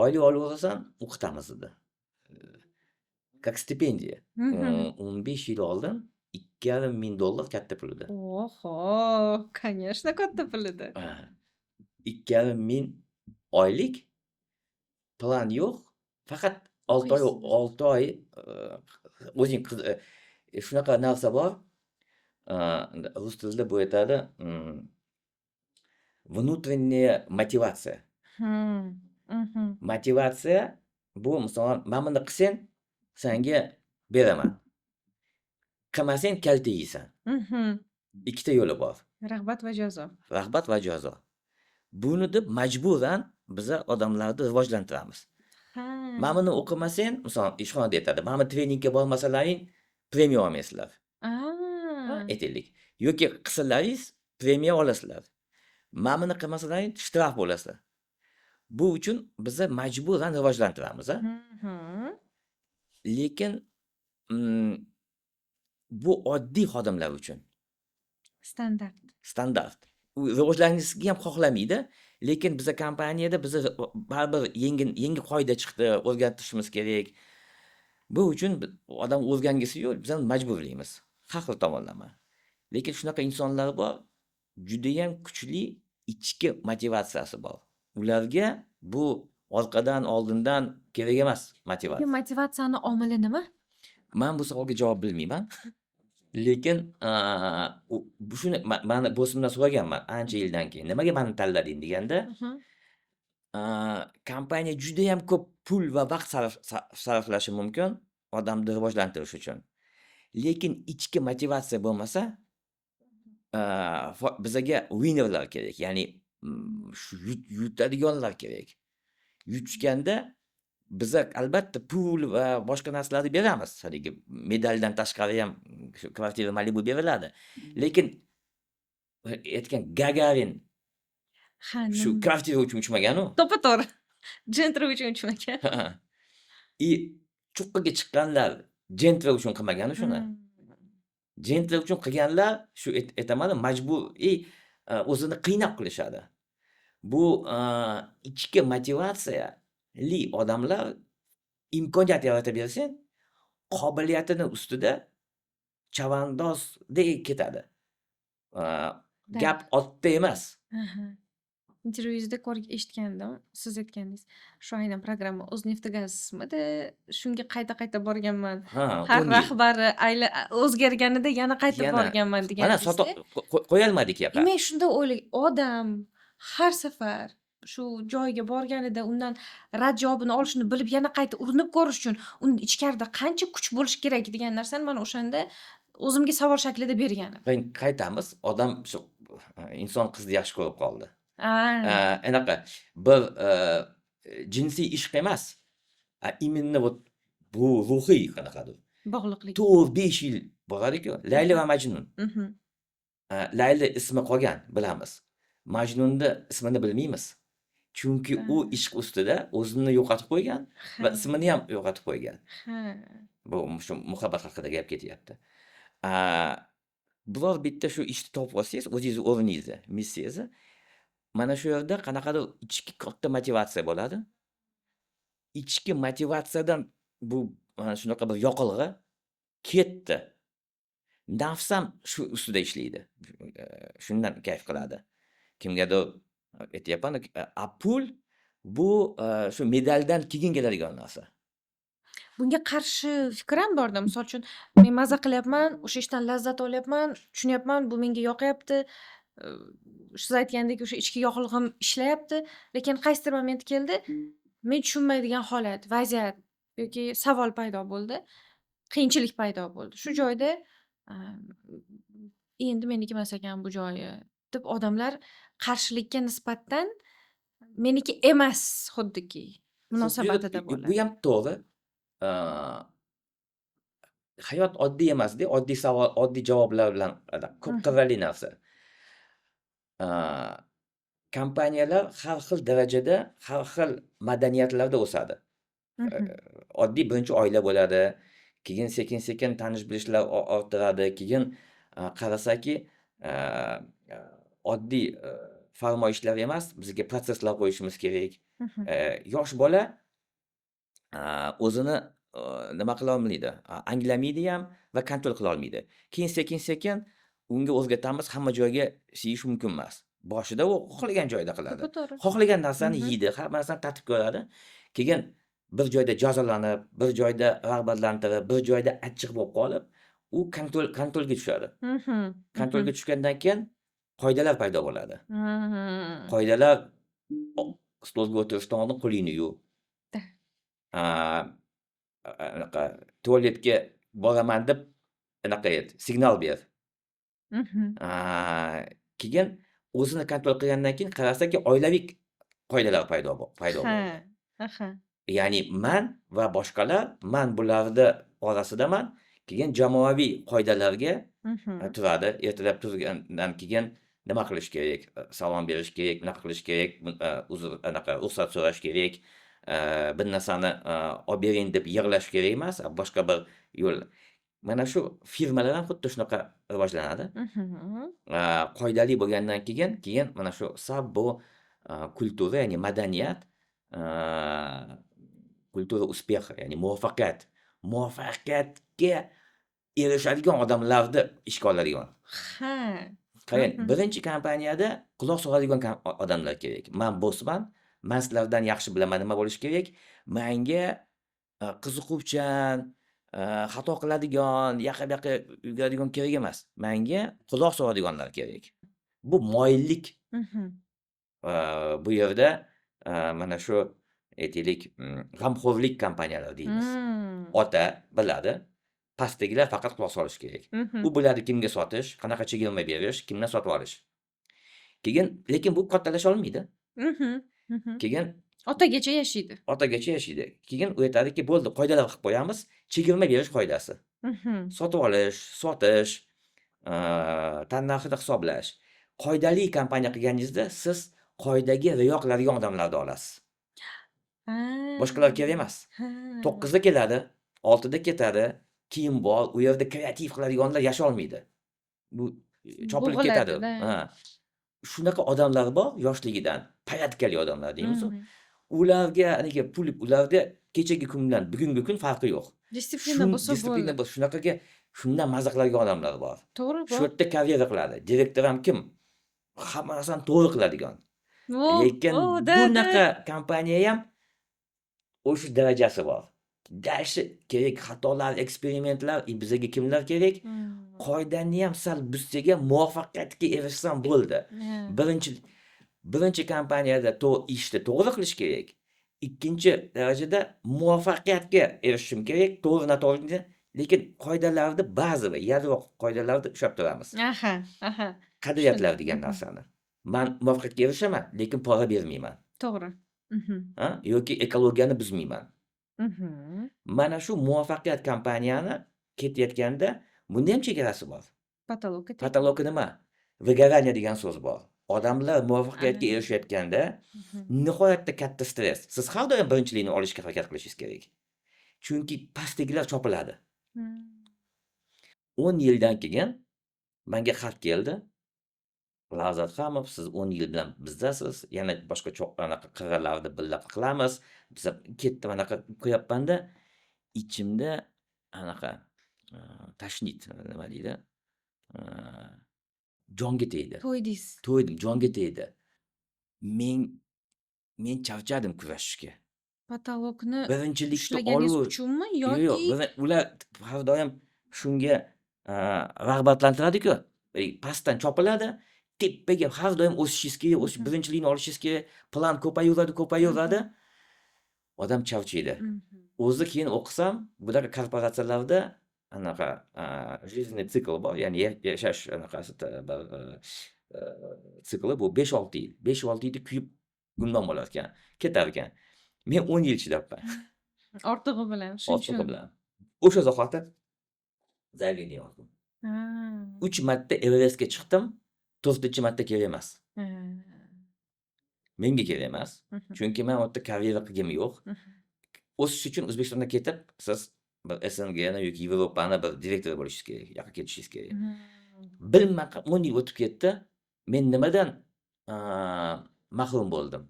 Oylik olaverasan, o'qitamiz, dedi. Как stipendiya. 15 yil oldin $2500 katta pul edi. Oho, конечно, katta pul edi. Ha. 2500 oylik, plan yo'q. Faqat 6 oy, O'qiysiz. 6 oy o'zing shunaqa narsa bor. Rus tilida bu aytadi, внутренняя motivatsiya. Motivatsiya bu, masalan, mana buni qilsang, sanga beraman. Qilmasang, kaltak yeysan. Ikkita yo'li bor. Rag'bat va jazo. Rag'bat va jazo. Buni deb majburan biza odamlarni rivojlantiramiz. Mana buni o'qimasang, masalan, ishxonada aytadi, mana bu treningga bormasalaring, premiya olmaysizlar. Aytaylik. Yoki qilsalaringiz, premiya olasizlar. Mana buni qilmasalaring, shtraf bo'lasizlar. Bu uchun biza majburan rivojlantiramiz, a? Lekin bu oddiy xodimlar uchun. Standart. Standart. U rivojlanishni ham xohlamaydi, lekin biza kompaniyada biza baribir yangi yangi qoida chiqdi, o'zgartirishimiz kerak. Bu uchun odam o'rgangisi yo'q, biz ham majburlaymiz. Har xil tomonlama. Lekin shunaqa insonlar bor, judayam kuchli ichki motivatsiyasi bor. Ularga bu orqadan, oldindan kerak emas motivatsiya. Motivatsiyani omili nima? Man bu savolga javob bilmayman. Lekin shuni mani bossimdan so'raganman ancha yildan keyin. Nimaga mani tanlading deganda, kompaniya judayam ko'p pul va vaqt sarflashi mumkin odamni rivojlantirish uchun. Lekin ichki motivatsiya bo'lmasa, bizaga winnerlar kerak. Ya'ni shu yutadiganlar kerak. Yutishganda biza albatta pul va boshqa narsalarni beramiz. Haligi medaldan tashqari ham shu kvartira Malibu beriladi. Lekin aytgan Gagarin Ha, shu kvartira uchun uchmagan-u. To'ppa-to'g'ri. Gentra uchun uchmagan. И cho'qqiga chiqqanlar Gentra uchun qilmagan-u shuni. Gentra uchun qilganlar shu aytaman, majburiy o'zini qiynab qilishadi. Bu ichki motivatsiyali odamlar imkoniyat yaratib bersang, qobiliyatini ustida chavandozdek ketadi. Gap otda emas. Intervyungizda eshitgandim, siz aytgandingiz, shu aynan programma "O'zneftgazmidi", shunga qayta-qayta borganman. Ha, Har 10 yil. rahbari o'zgarganida yana qaytib Yana borganman mana sota degandingizda. qo'yolmadik yoqqa. Men shunda o'ylagan, odam har safar shu joyga borganida undan rad javobini olishini bilib, yana qayta urinib ko'rish uchun uni ichkarida qancha kuch bo'lishi kerak degan narsani mana o'shanda o'zimga savol shaklida berganim. Keyin qaytamiz, odam shu inson qizni yaxshi ko'rib qoldi. Anaqa bir jinsiy ishq emas, a именно вот bu ruhiy qanaqadir. Bog'liqlik. 4-5 yil boradi-ku, Layli va Majnun. Layli ismi qolgan, bilamiz. Majnunni ismini bilmaymiz. Chunki u ishq ustida o'zini yo'qotib qo'ygan va ismini ham yo'qotib qo'ygan. Bu shu muhabbat haqida gap ketyapti. Biror bitta shu ishni topib olsangiz, o'zingizni o'rningizni, missiyangizni, mana shu yerda qanaqadir ichki katta motivatsiya bo'ladi. Ichki motivatsiyadan bu mana shunaqa bir yoqilg'i ketdi. Nafs ham shu ustida ishlaydi. Shundan kayf qiladi. Kimgadir aytyapman, a pul bu shu medaldan keyin keladigan narsa. Bunga qarshi fikr ham borda. Misol uchun, men maza qilyapman, o'sha ishdan lazzat olyapman, tushunyapman, bu menga yoqyapti. Siz aytgandek, o'sha ichki yoqilg'im ishlayapti, lekin qaysidir moment keldi, men tushunmaydigan holat, vaziyat yoki savol paydo bo'ldi, qiyinchilik paydo bo'ldi. Shu joyda endi meniki emas ekan bu joyi deb odamlar qarshilikka nisbatan meniki emas xuddiki munosabatida Bu bo'ladi. ham to'g'ri. Hayot oddiy emasda, oddiy savol, oddiy javoblar bilan ko'p qirrali narsa. Kompaniyalar har xil darajada, har xil madaniyatlarda o'sadi. Oddiy birinchi oila bo'ladi, keyin sekin-sekin tanish-bilishlar orttiradi, keyin qarasaki, oddiy farmoyishlar emas, bizga protsesslar qo'yishimiz kerak. Yosh bola o'zini nima qilolmaydi, anglamaydi ham va контроль qilolmaydi. Keyin sekin-sekin unga o'rgatamiz, hamma joyga siyish mumkin emas. Boshida u xohlagan joyda qiladi. To'ppa-to'g'ri. Xohlagan narsani yeydi, hamma narsani tatib ko'radi. Keyin bir joyda jazolanib, bir joyda rag'batlantirib, bir joyda achchiq bo'lib qolib, u контроль ga tushadi. Контроль ga tushgandan keyin qoidalar paydo bo'ladi. Qoidalar: stolga o'tirishdan oldin qo'lingni yuv. Anaqa tualetga boraman deb anaqa et, signal ber. Keyin o'zini контроль qilgandan keyin qarasaki, oilaviy qoidalar paydo bo'ldi. Ya'ni man va boshqalar, man bularni orasidaman, keyin jamoaviy qoidalarga turadi. Ertalab turgandan keyin nima qilish kerak? Salom berish kerak, bunaqa qilish kerak, uzr, anaqa ruxsat so'rash kerak, bir narsani olib bering deb yig'lash kerak emas, boshqa bir yo'l. Mana shu firmalar ham xuddi shunaqa rivojlanadi. Qoidali bo'lgandan keyin mana shu sab bu культура, ya'ni madaniyat, культура успеха, ya'ni muvaffaqiyat. Muvaffaqiyatga erishadigan odamlarni ishga oladigan. Qarang, birinchi kompaniyada quloq soladigan odamlar kerak. Man bossman, man sizlardan yaxshi bilaman nima bo'lishi kerak. Manga qiziquvchan, xato qiladigan, yoqqa-buyoqqa yuguradigan kerak emas. Manga quloq soladiganlar kerak. Bu moyillik. Bu yerda mana shu aytaylik, g'amxo'rlik kompaniyalar deymiz. Ota biladi, pastdagilar faqat quloq solishi kerak. U biladi kimga sotish, qanaqa chegirma berish, kimdan sotib olish. Keyin lekin bu kattalasha olmaydi. Mhm, mhm. Keyin Otagacha yashaydi. Otagacha yashaydi. Keyin u aytadiki, bo'ldi, qoidalar qilib qo'yamiz, chegirma berish qoidasi. Sotib olish, sotish, tannarxini hisoblash. Qoidali kompaniya qilganingizda siz qoidaga rioya qiladigan odamlarni olasiz. Boshqalar kerak emas. 9da keladi, 6da ketadi, kiyim bor, u yerda kreativ qiladiganlar yasholmaydi. Bu chopilib ketadi. Bo'g'iladi-da. Ha. Shunaqa odamlar bor yoshligidan, порядка li odamlar deymiz. Ularga haligi pul, ularda kechagi kun bilan bugungi kun farqi yo'q. Дисциплина bo'lsa Дисциплина bo'ldi. Bo'lsa, shunaqaga shundan maza qiladigan odamlar bor. To'g'ri, Shu bor. yerda karyera qiladi. Direktor ham kim? Hamma narsani to'g'ri qiladigan. Lekin O, да. bunaqa kompaniyayam o'sha darajasi bor. Дальше kerak xatolar, eksperimentlar. И bizaga kimlar kerak? Qoidaniyam sal buzsak ham, muvaffaqiyatga erishsam bo'ldi. Birinchi kompaniyada ishni to'g'ri qilish kerak. Ikkinchi darajada muvaffaqiyatga erishishim kerak, to'g'ri, noto'g'ri, lekin qoidalarni, ba'zi bir yadro qoidalarni ushlab turamiz. Aha, aha. Qadriyatlar degan narsani. Man muvaffaqiyatga erishaman, lekin pora bermayman. To'g'ri. Ha? Yoki ekologiyani buzmayman. Mana shu muvaffaqiyat kompaniyani ketayotganda bunda ham chegarasi bor. Потолок. Потолок nima? Выгорание degan so'z bor. Odamlar muvaffaqiyatga erishayotganda nihoyatda katta stress. Siz har doim birinchilikni olishga harakat qilishingiz kerak. Chunki pastdagilar chopiladi. 10 yildan keyin menga xat keldi. Laziz Adhamov, siz 10 yil bilan bizdasiz, yana boshqa anaqa qirralarni birlab qilamiz. Biza ketdi, anaqa qo'yapmanda, ichimda anaqa тошнит, nima deydi? Jonga tegdi. To'ydingiz. To'ydim, jonga tegdi. Men charchadim kurashishga. Потолок ni Birinchilikni ushlaganingiz oluv uchunmi Yo'q, yoki ular har doim shunga rag'batlantiradi-ku. Pastdan chopiladi, tepaga har doim o'sishingiz kerak, o'sish, birinchilikni olishingiz kerak, plan ko'payaveradi, ko'payaveradi. Odam charchaydi. O'zi keyin o'qisam, bunaqa korporatsiyalarda anaqa жизненный цикл bor, ya'ni yashash anaqasi, bir sikli bu 5-6 yil. 5-6 yilda kuyib gumdon bo'lar ekan, ketar ekan. Men 10 yil chidabman. Ortig'i bilan, shuning Ortig'i uchun. bilan. O'sha zahoti заявление yozdim. 3 marta Everestga chiqdim, 4-marta kerak emas. Menga kerak emas. Chunki men u yerda karyera qilgim yo'q. O'sish uchun O'zbekistondan ketib, siz bir СНГ ni yoki Yevropani bir direktori bo'lishingiz kerak, u yoqqa ketishingiz kerak. Bilmay 10 yil o'tib ketdi. Men nimadan mahrum bo'ldim?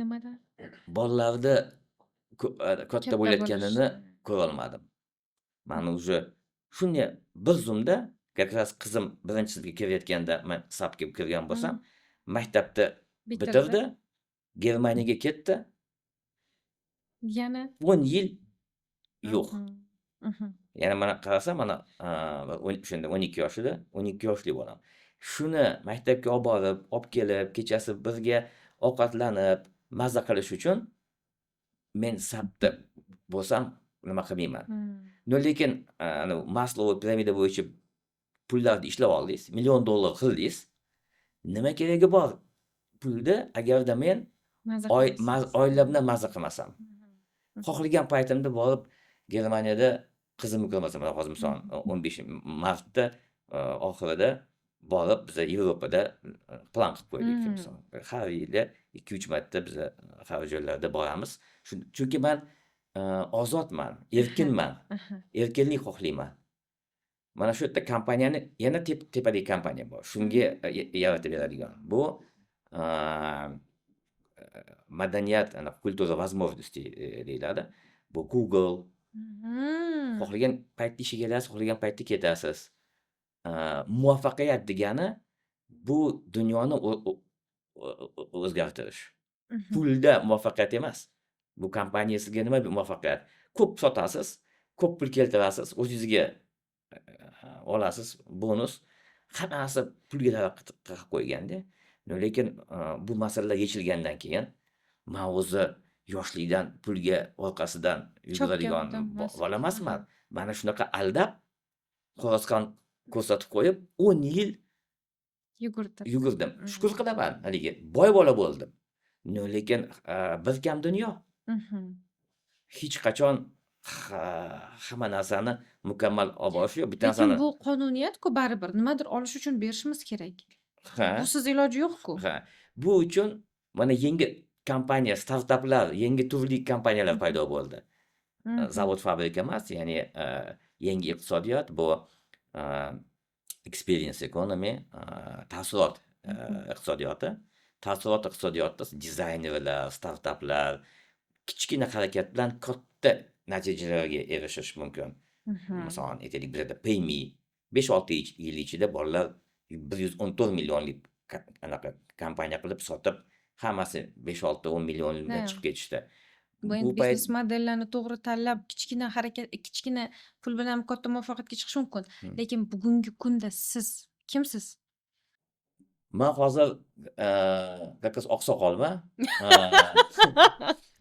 Nimadan? Bolalarni katta Katta bo'layotganini bo'lishi. ko'rolmadim. Mani уже shunday bir zumda, как раз qizim birinchi sinfga kirayotganda man SAPga kirgan bo'lsam, maktabda Bitirdi. bitirdi, Germaniyaga ketdi. Yana 10 yil yo'q. Yana mana qarasam, mana o'shanda 12 yoshida, 12 yoshli bolam. Shuni maktabga olib borib, olib kelib, kechasi birga ovqatlanib, maza qilish uchun men SAPda bo'lsam nima qilmayman. Но lekin anavi Maslou piramida bo'yicha pullarni ishlab oldingiz, million dollar qildingiz. Nima keragi bor pulni, agarda men Maza oy qilmasangiz. Oilam bilan maza qilmasam. Xohlagan paytimda borib Germaniyada qizimni ko'rmasam, mana hozir misol 15 martda oxirida borib biza Yevropada plan qilib qo'ydik misol. Har yili 2-3 marta biza har joylarda boramiz. Chunki man ozodman, erkinman, erkinlik xohlayman. Mana shu yerda kompaniyani yana tepadagi kompaniya bor. Shunga yaratib beradigan. Bu madaniyat, anaqa культура возможностей deyiladi. Bu Google. Xohlagan paytda ishga kelasiz, xohlagan paytda ketasiz. Muvaffaqiyat degani bu dunyoni o'zgartirish. Pulda muvaffaqiyat emas. Bu kompaniya sizga nima muvaffaqiyat? Ko'p sotasiz, ko'p pul keltirasiz, o'zingizga olasiz bonus. Hamma narsa pulga taqib qo'yganda. Lekin bu masalalar yechilgandan keyin man o'zi yoshlikdan pulga orqasidan yuguradigan Chopgan odam emas. Bola emasman. Mani shunaqa aldab, xo'rozqon ko'rsatib qo'yib, 10 yil Yugurtirdi. yugurdim. Shukur qilaman, haligi boy bola bo'ldim. Но lekin bir kam dunyo. Hech qachon hamma narsani mukammal olib borish yo'q. Bitta Lekin narsani bu qonuniyat-ku baribir. Nimadir olish uchun berishimiz kerak. Ha. Busiz iloji yo'q-ku. Ha. Bu uchun mana yangi kompaniya, startaplar, yangi turli kompaniyalar paydo bo'ldi. Zavod, fabrika emas, ya'ni yangi iqtisodiyot bu experience economy, taassurot iqtisodiyoti. Taassurot iqtisodiyotida dizaynerlar, startaplar kichkina harakat bilan katta natijalarga erishish mumkin. Masalan, aytaylik, bizada Payme 5-6 yil ichida bolalar 114 millionlik anaqa kompaniya qilib sotib, Hammasi 5, 6, 10 millionga chiqib ketishdi. Bu endi Bu payt biznes modellarni to'g'ri tanlab, kichkina harakat, kichkina pul bilan ham katta muvaffaqiyatga chiqish mumkin. Lekin bugungi kunda siz kimsiz? Man hozir как раз oqsoqolman.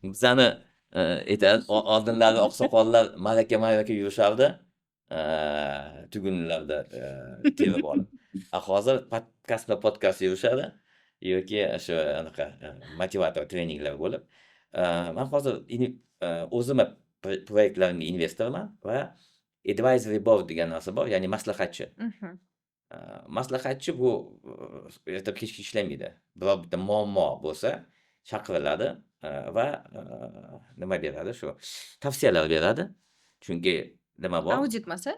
Bizani aytadi, oldinlari oqsoqollar ma'raka-ma'raka yurishardi. Tugunlarda terib olib. A hozir podkastma podkast yurishadi yoki shu anaqa motivator treninglar bo'lib. Man hozir o'zimni proyektlarimga investorman va advisory board degan narsa bor, ya'ni maslahatchi. Maslahatchi bu ertalab kechga ishlamaydi. Biror bitta muammo bo'lsa chaqiriladi va nima beradi, shu tavsiyalar beradi. Chunki nima bor? Audit emas, a?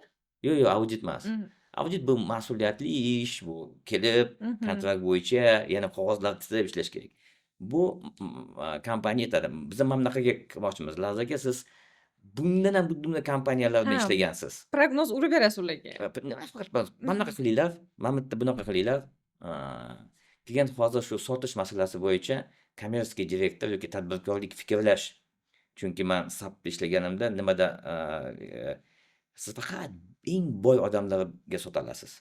Yo'q, audit emas. Audit bu mas'uliyatli ish, bu kelib kontrakt bo'yicha yana qog'ozlar titib ishlash kerak. Bu kompaniya aytadi: "Biz mana bunaqaga qilmoqchimiz. Laziz aka, siz bundan ham bunday kompaniyalar bilan ishlagansiz." Prognoz urib berasiz ularga. Nima faqat mana bunaqa qilinglar, mana bu yerda bunaqa qilinglar. Keyin hozir shu sotish masalasi bo'yicha коммерческий direktor yoki tadbirkorlik fikrlash. Chunki man SAPda ishlaganimda nimada siz faqat eng boy odamlarga sota olasiz.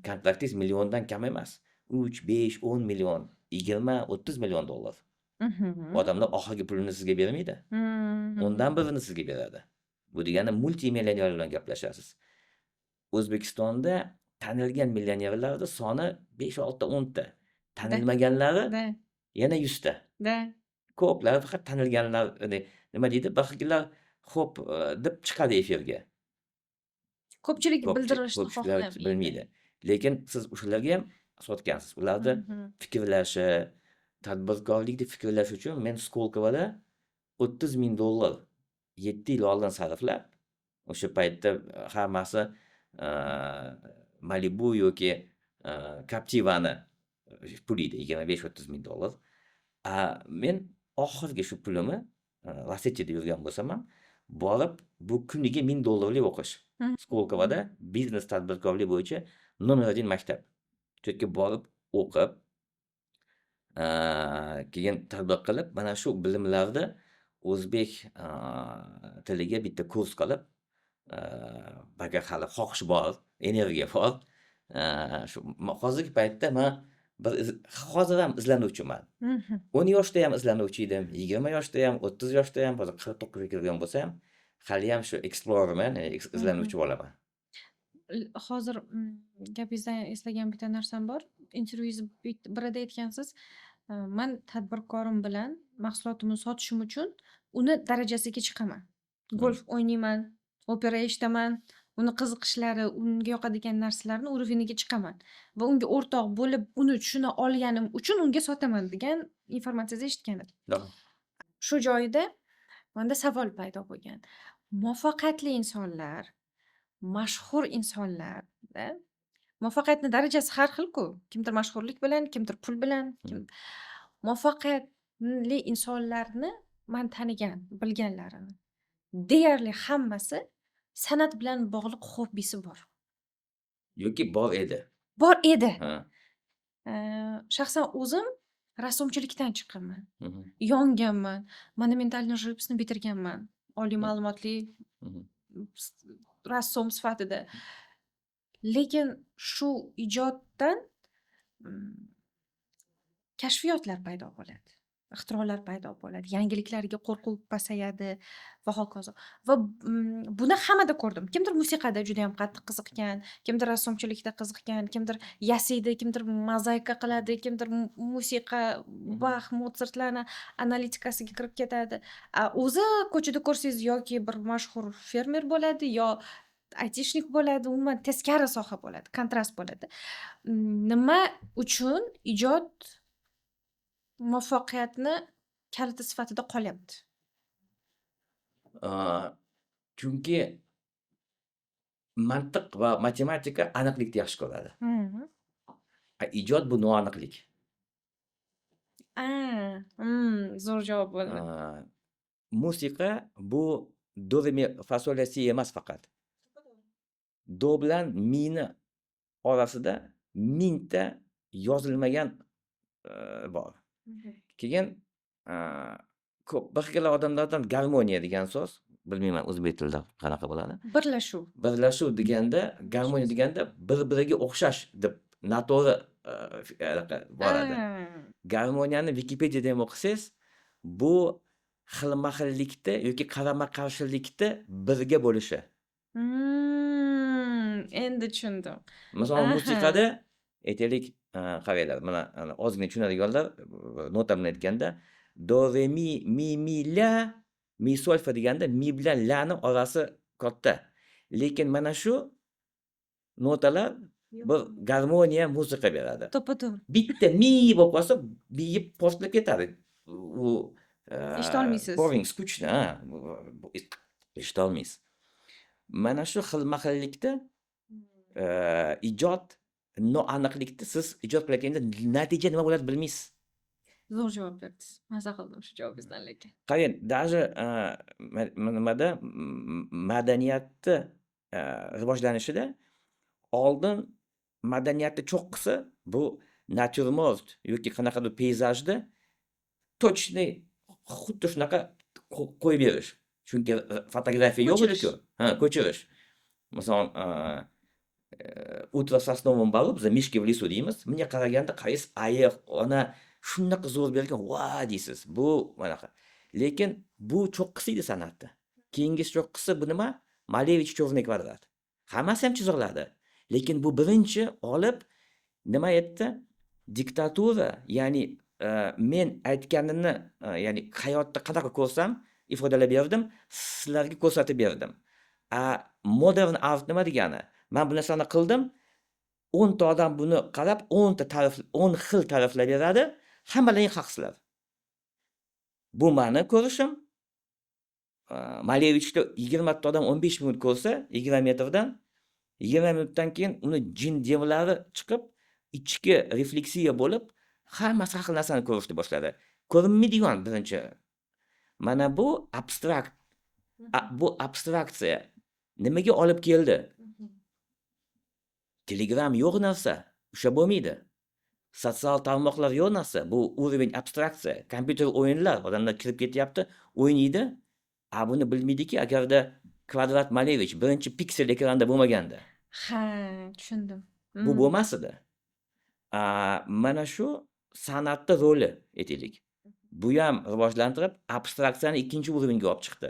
Kontraktingiz milliondan kam emas. 3, 5, 10 million, 20, 30 million dollar. Odamlar oxirgi pulini sizga bermaydi. O'ndan birini sizga beradi. Bu degani multimillionerlar bilan gaplashasiz. O'zbekistonda tanilgan millionerlarni soni 5, 6, 10 ta. Tanilmaganlari yana 100 ta. Ko'plari faqat tanilganlar, nima deydi, bir xillar xo'p deb chiqadi efirga. Ko'pchilik bildirishni Ko'pchilik xohlamaydi. bilmaydi. Lekin siz o'shalarga ham sotgansiz. Ularni fikrlashi, tadbirkorlikni fikrlash uchun men Skolkovoda $30 000 7 yil oldin sarflab, o'sha paytda hammasi Malibu yoki Captivani puli edi, 25-30 ming dollar. A men oxirgi shu pulimni Lacetti'da yurgan bo'lsam ham, borib bu kuniga 1000 dollarlik o'qish. Skolkovoda biznes tadbirkorlik bo'yicha номер 1 maktab. Shu yerga borib o'qib, keyin tadbiq qilib, mana shu bilimlarni o'zbek tiliga bitta kurs qilib, agar hali xohish bor, energiya bor, shu hozirgi paytda man bir hozir ham izlanuvchiman. 10 yoshda ham izlanuvchi edim, 20 yoshda ham, 30 yoshda ham, hozir 49 ga kirgan bo'lsam, haliyam shu explorerman, ya'ni izlanuvchi bolaman. Hozir gapingizdan eslagan bitta narsam bor. Intervyungiz birida aytgansiz, man tadbirkorim bilan mahsulotimni sotishim uchun uni darajasiga chiqaman. Golf o'ynayman, opera eshitaman, uni qiziqishlari, unga yoqadigan narsalarni уровень iga chiqaman va unga o'rtoq bo'lib, uni tushuna olganim uchun unga sotaman degan informatsiyangizni eshitgan edim. Shu joyida manda savol paydo bo'lgan. Muvaffaqiyatli insonlar, mashhur insonlarda muvaffaqiyatni darajasi har xil-ku. Kimdir mashhurlik bilan, kimdir pul bilan, kim muvaffaqiyatli insonlarni man tanigan, bilganlarimni deyarli hammasi san'at bilan bog'liq hobbisi bor. Yoki bor edi. Bor edi. Ha. Shaxsan o'zim rassomchilikdan chiqqanman. Yonganman. Монументальный живопись ni bitirganman. Oliy ma'lumotli rassom sifatida. Lekin shu ijoddan kashfiyotlar paydo bo'ladi. Ixtirolar paydo bo'ladi. Yangiliklarga qo'rquv pasayadi va hokazo. Va buni hammada ko'rdim. Kimdir musiqada judayam qattiq qiziqqan, kimdir rassomchilikda qiziqqan, kimdir yasaydi, kimdir mozaika qiladi, kimdir musiqa, Bax, Motsartlarni analitikasiga kirib ketadi. A o'zi ko'chada ko'rsangiz yoki bir mashhur fermer bo'ladi, yo айтишник bo'ladi, umuman teskari soha bo'ladi, kontrast bo'ladi. Nima uchun ijod muvaffaqiyatni kaliti sifatida qolyapti? Chunki mantiq va matematika aniqlikni yaxshi ko'radi. A ijod bu noaniqlik. A, zo'r javob bo'ldi. Musiqa bu do, re, mi, fa, sol, la, si emas faqat. Do bilan mini orasida mingta yozilmagan bor. Keyin ko'p bir xil odamlardan garmoniya degan so'z, bilmayman o'zbek tilida qanaqa bo'ladi. Birlashuv. Birlashuv deganda, garmoniya deganda bir-biriga o'xshash deb noto'g'ri anaqa boradi. Garmoniyani Wikipediada ham o'qisangiz, bu xilma-xillikda yoki qarama-qarshilikda birga bo'lishi. Endi tushundim. Masalan, musiqada aytaylik, qaranglar, mana ozgina tushunadiganlar nota bilan aytganda do, re, mi, mi, mi, la, mi, sol, fa deganda mi bilan lani orasi katta. Lekin mana shu notalar bir garmoniya musiqa beradi. To'ppa-to'g'ri. Bitta mi bo'lib qolsa, miyi portlab ketadi. U Eshitolmaysiz. Boring, скучно, ha. Eshitolmaysiz. Mana shu xilma-xillikda ijod noaniqlikda siz ijod qilayotganda natija nima bo'ladi bilmaysiz. Zo'r javob berdingiz. Maza qildim shu javobingizdan lekin. Qarang, даже nimada madaniyatni rivojlanishida oldin madaniyatni cho'qqisi bu natyurmort yoki qanaqadir peyzajni точный xuddi shunaqa qo'yib berish. Chunki fotografiya yo'q edi-ku. Ha, ko'chirish. Masalan, "Утро в сосновом бору", biz "Мишки в лесу" deymiz. Bunga qaraganda qaraysiz, ayiq, ona shunaqa zo'r bergan, "Va!" deysiz. Bu manaqa. Lekin bu cho'qqisi edi san'atni. Keyingisi cho'qqisi bu nima? Malevich "Черный квадрат". Hammasi ham chiziqladi. Lekin bu birinchi olib nima aytdi? Diktatura, ya'ni men aytganimni, ya'ni hayotda qanaqa ko'rsam ifodalab berdim, sizlarga ko'rsatib berdim. A modern art nima degani? Man bu narsani qildim, 10 ta odam buni qarab 10 ta ta'rif, 10 xil ta'riflar beradi, hammalaring haqsizlar. Bu mani ko'rishim. Malevichni 20 ta odam 15 minut ko'rsa, 20 metrdan, 20 minutdan keyin uni jin devlari chiqib, ichki refleksiya bo'lib, hammasi har xil narsani ko'rishni boshladi. Ko'rinmaydigan birinchi. Mana bu abstrakt, bu abstraksiya nimaga olib keldi? Telegram yo'q narsa, ushlab bo'lmaydi. Sotsial tarmoqlar yo'q narsa, bu уровень abstraksiya. Kompyuter o'yinlar, odamlar kirib ketyapti, o'ynaydi. A buni bilmaydiki, agarda kvadrat Malevich birinchi piksel ekranda bo'lmaganda. Ha, tushundim. Bu bo'lmas edi. Mana shu san'atni roli aytaylik. Bu ham rivojlantirib, abstraksiyani ikkinchi уровень ga olib chiqdi.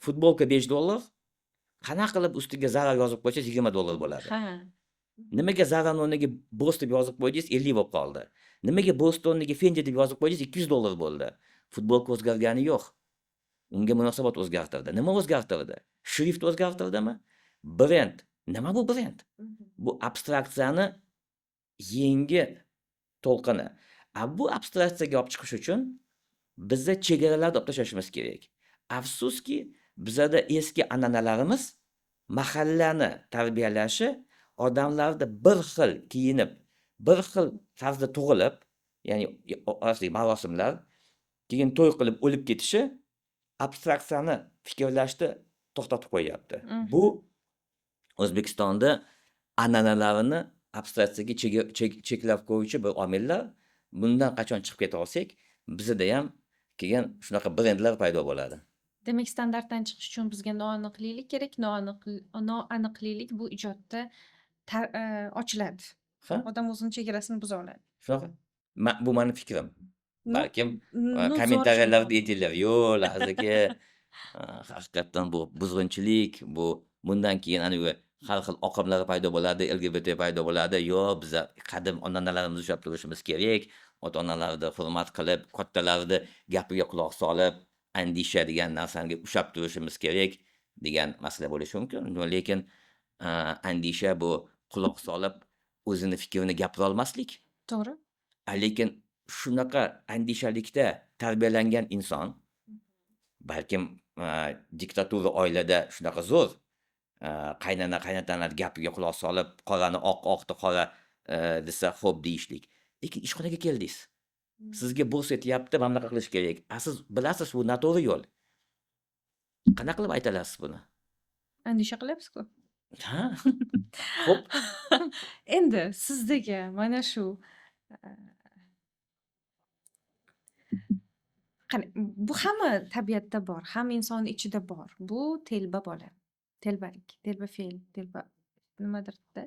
Futbolka $5, qanaqa qilib ustiga Zara yozib qo'ysangiz $20 bo'ladi. Nimaga Zarani o'rniga Boss deb yozib qo'ydingiz, 50 bo'lib qoldi. Nimaga Boss o'rniga Fendi deb yozib qo'ydingiz, $200 bo'ldi. Futbolka o'zgargani yo'q. Unga munosabat o'zgartirdi. Nima o'zgartirdi? Shrift o'zgartirdimi? Brend. Nima bu brend? Bu abstraksiyani yangi to'lqini. A bu abstraksiyaga olib chiqish uchun biza chegaralarni olib tashlashimiz kerak. Afsuski, bizada eski an'analarimiz mahallani tarbiyalashi odamlarni bir xil kiyinib, bir xil tarzda tug'ilib, ya'ni orasidagi marosimlar, keyin to'y qilib o'lib ketishi abstraksiyani fikrlashni to'xtatib qo'yyapti. Bu O'zbekistonda an'analarini abstraksiyaga cheklab qo'yuvchi bir omillar. Bundan qachon chiqib keta olsak, bizada ham keyin shunaqa brendlar paydo bo'ladi. Demak, standartdan chiqish uchun bizga noaniqlik kerak. Noaniqlik bu ijodda ochiladi. Ha? Odam o'zini chegarasini buza oladi. Shunaqa. Bu mani fikrim. Ну, Balkim ну, zo'r kommentariyalarda tushundim. aytinglar, yo'q, Laziz aka, haqiqatdan bu buzg'unchilik, bu bundan keyin anavi har xil oqimlar paydo bo'ladi, LGBT paydo bo'ladi. Yo'q, biza qadim an'analarimizni ushlab turishimiz kerak. Ota-onalarni hurmat qilib, kattalarni gapiga quloq solib, andisha degan narsani ushlab turishimiz kerak degan masala bo'lishi mumkin. Lekin andisha bu quloq solib, o'zini fikrini gapira olmaslik. To'g'ri. Lekin shunaqa andishalikda tarbiyalangan inson, balkim diktatura oilada shunaqa zo'r, qaynona qaynotalar gapiga quloq solib, qorani oq, oqni qora desa xo'p deyishlik. Lekin ishxonaga keldingiz. Sizga boss aytyapti, mana bunaqa qilish kerak. A siz bilasiz, bu noto'g'ri yo'l. Qanaqa qilib ayta olasiz buni? Andisha qilyapsiz-ku. Ha. Xo'p. Endi sizdagi mana shu Qani, bu hamma tabiatda bor, hamma insonni ichida bor. Bu telba bola. Telbalik, telba fe'l, telba nimadirda.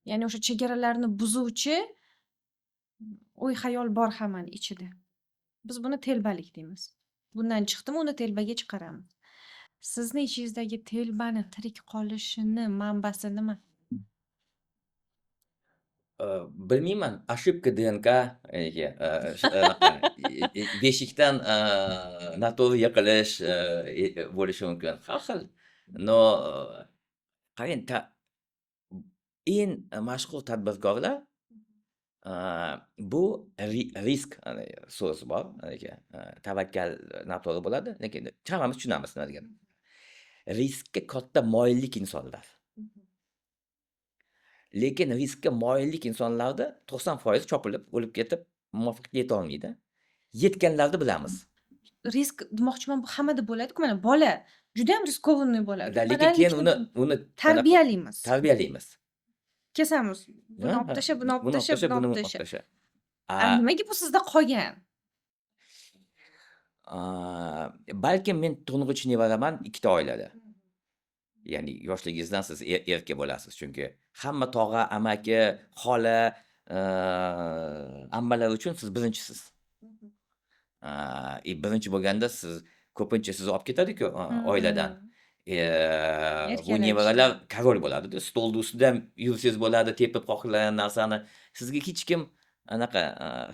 Ya'ni o'sha chegaralarni buzuvchi o'y-xayol bor hammani ichida. Biz buni telbalik deymiz. Bundan chiqdimi, uni telbaga chiqaramiz. Sizni ichingizdagi telbani tirik qolishini manbasi nima? Bilmayman, ошибка ДНК anaqa beshikdan noto'g'ri yiqilish bo'lishi mumkin. Har xil. Но qarang, eng mashhur tadbirkorlar bu risk so'z bor, haligi tavakkal noto'g'ri bo'ladi, lekin hammamiz tushunamiz nima deganini. Riskka katta moyillik insonlar. Lekin riskka moyillik insonlarda 90% chopilib, o'lib ketib, muvaffaqiyatga yetolmaydi. Yetganlarni bilamiz. Risk demoqchiman, bu hammada bo'ladi-ku. Mana bola judayam рискованный bo'ladi. Да, lekin keyin uni tarbiyalaymiz. Tarbiyalaymiz. Kesamiz. Buni olib tasha, buni olib Buni olib tasha, tasha, buni buni olib olib tasha. Tasha. A nimaga bu sizda qolgan? Balkim men to'ng'ich nevaraman ikkita oilada. Ya'ni yoshligingizdan siz erka bo'lasiz. Chunki hamma tog'a, amaki, xola, ammalar uchun siz birinchisiz. И birinchi bo'lganda siz ko'pincha sizni olib ketadi-ku oiladan. Bu Erkalashdi. Nevaralar король bo'ladi-da. Stolni ustida ham yursangiz bo'ladi, tepib xohlagan narsani. Sizga hech kim anaqa,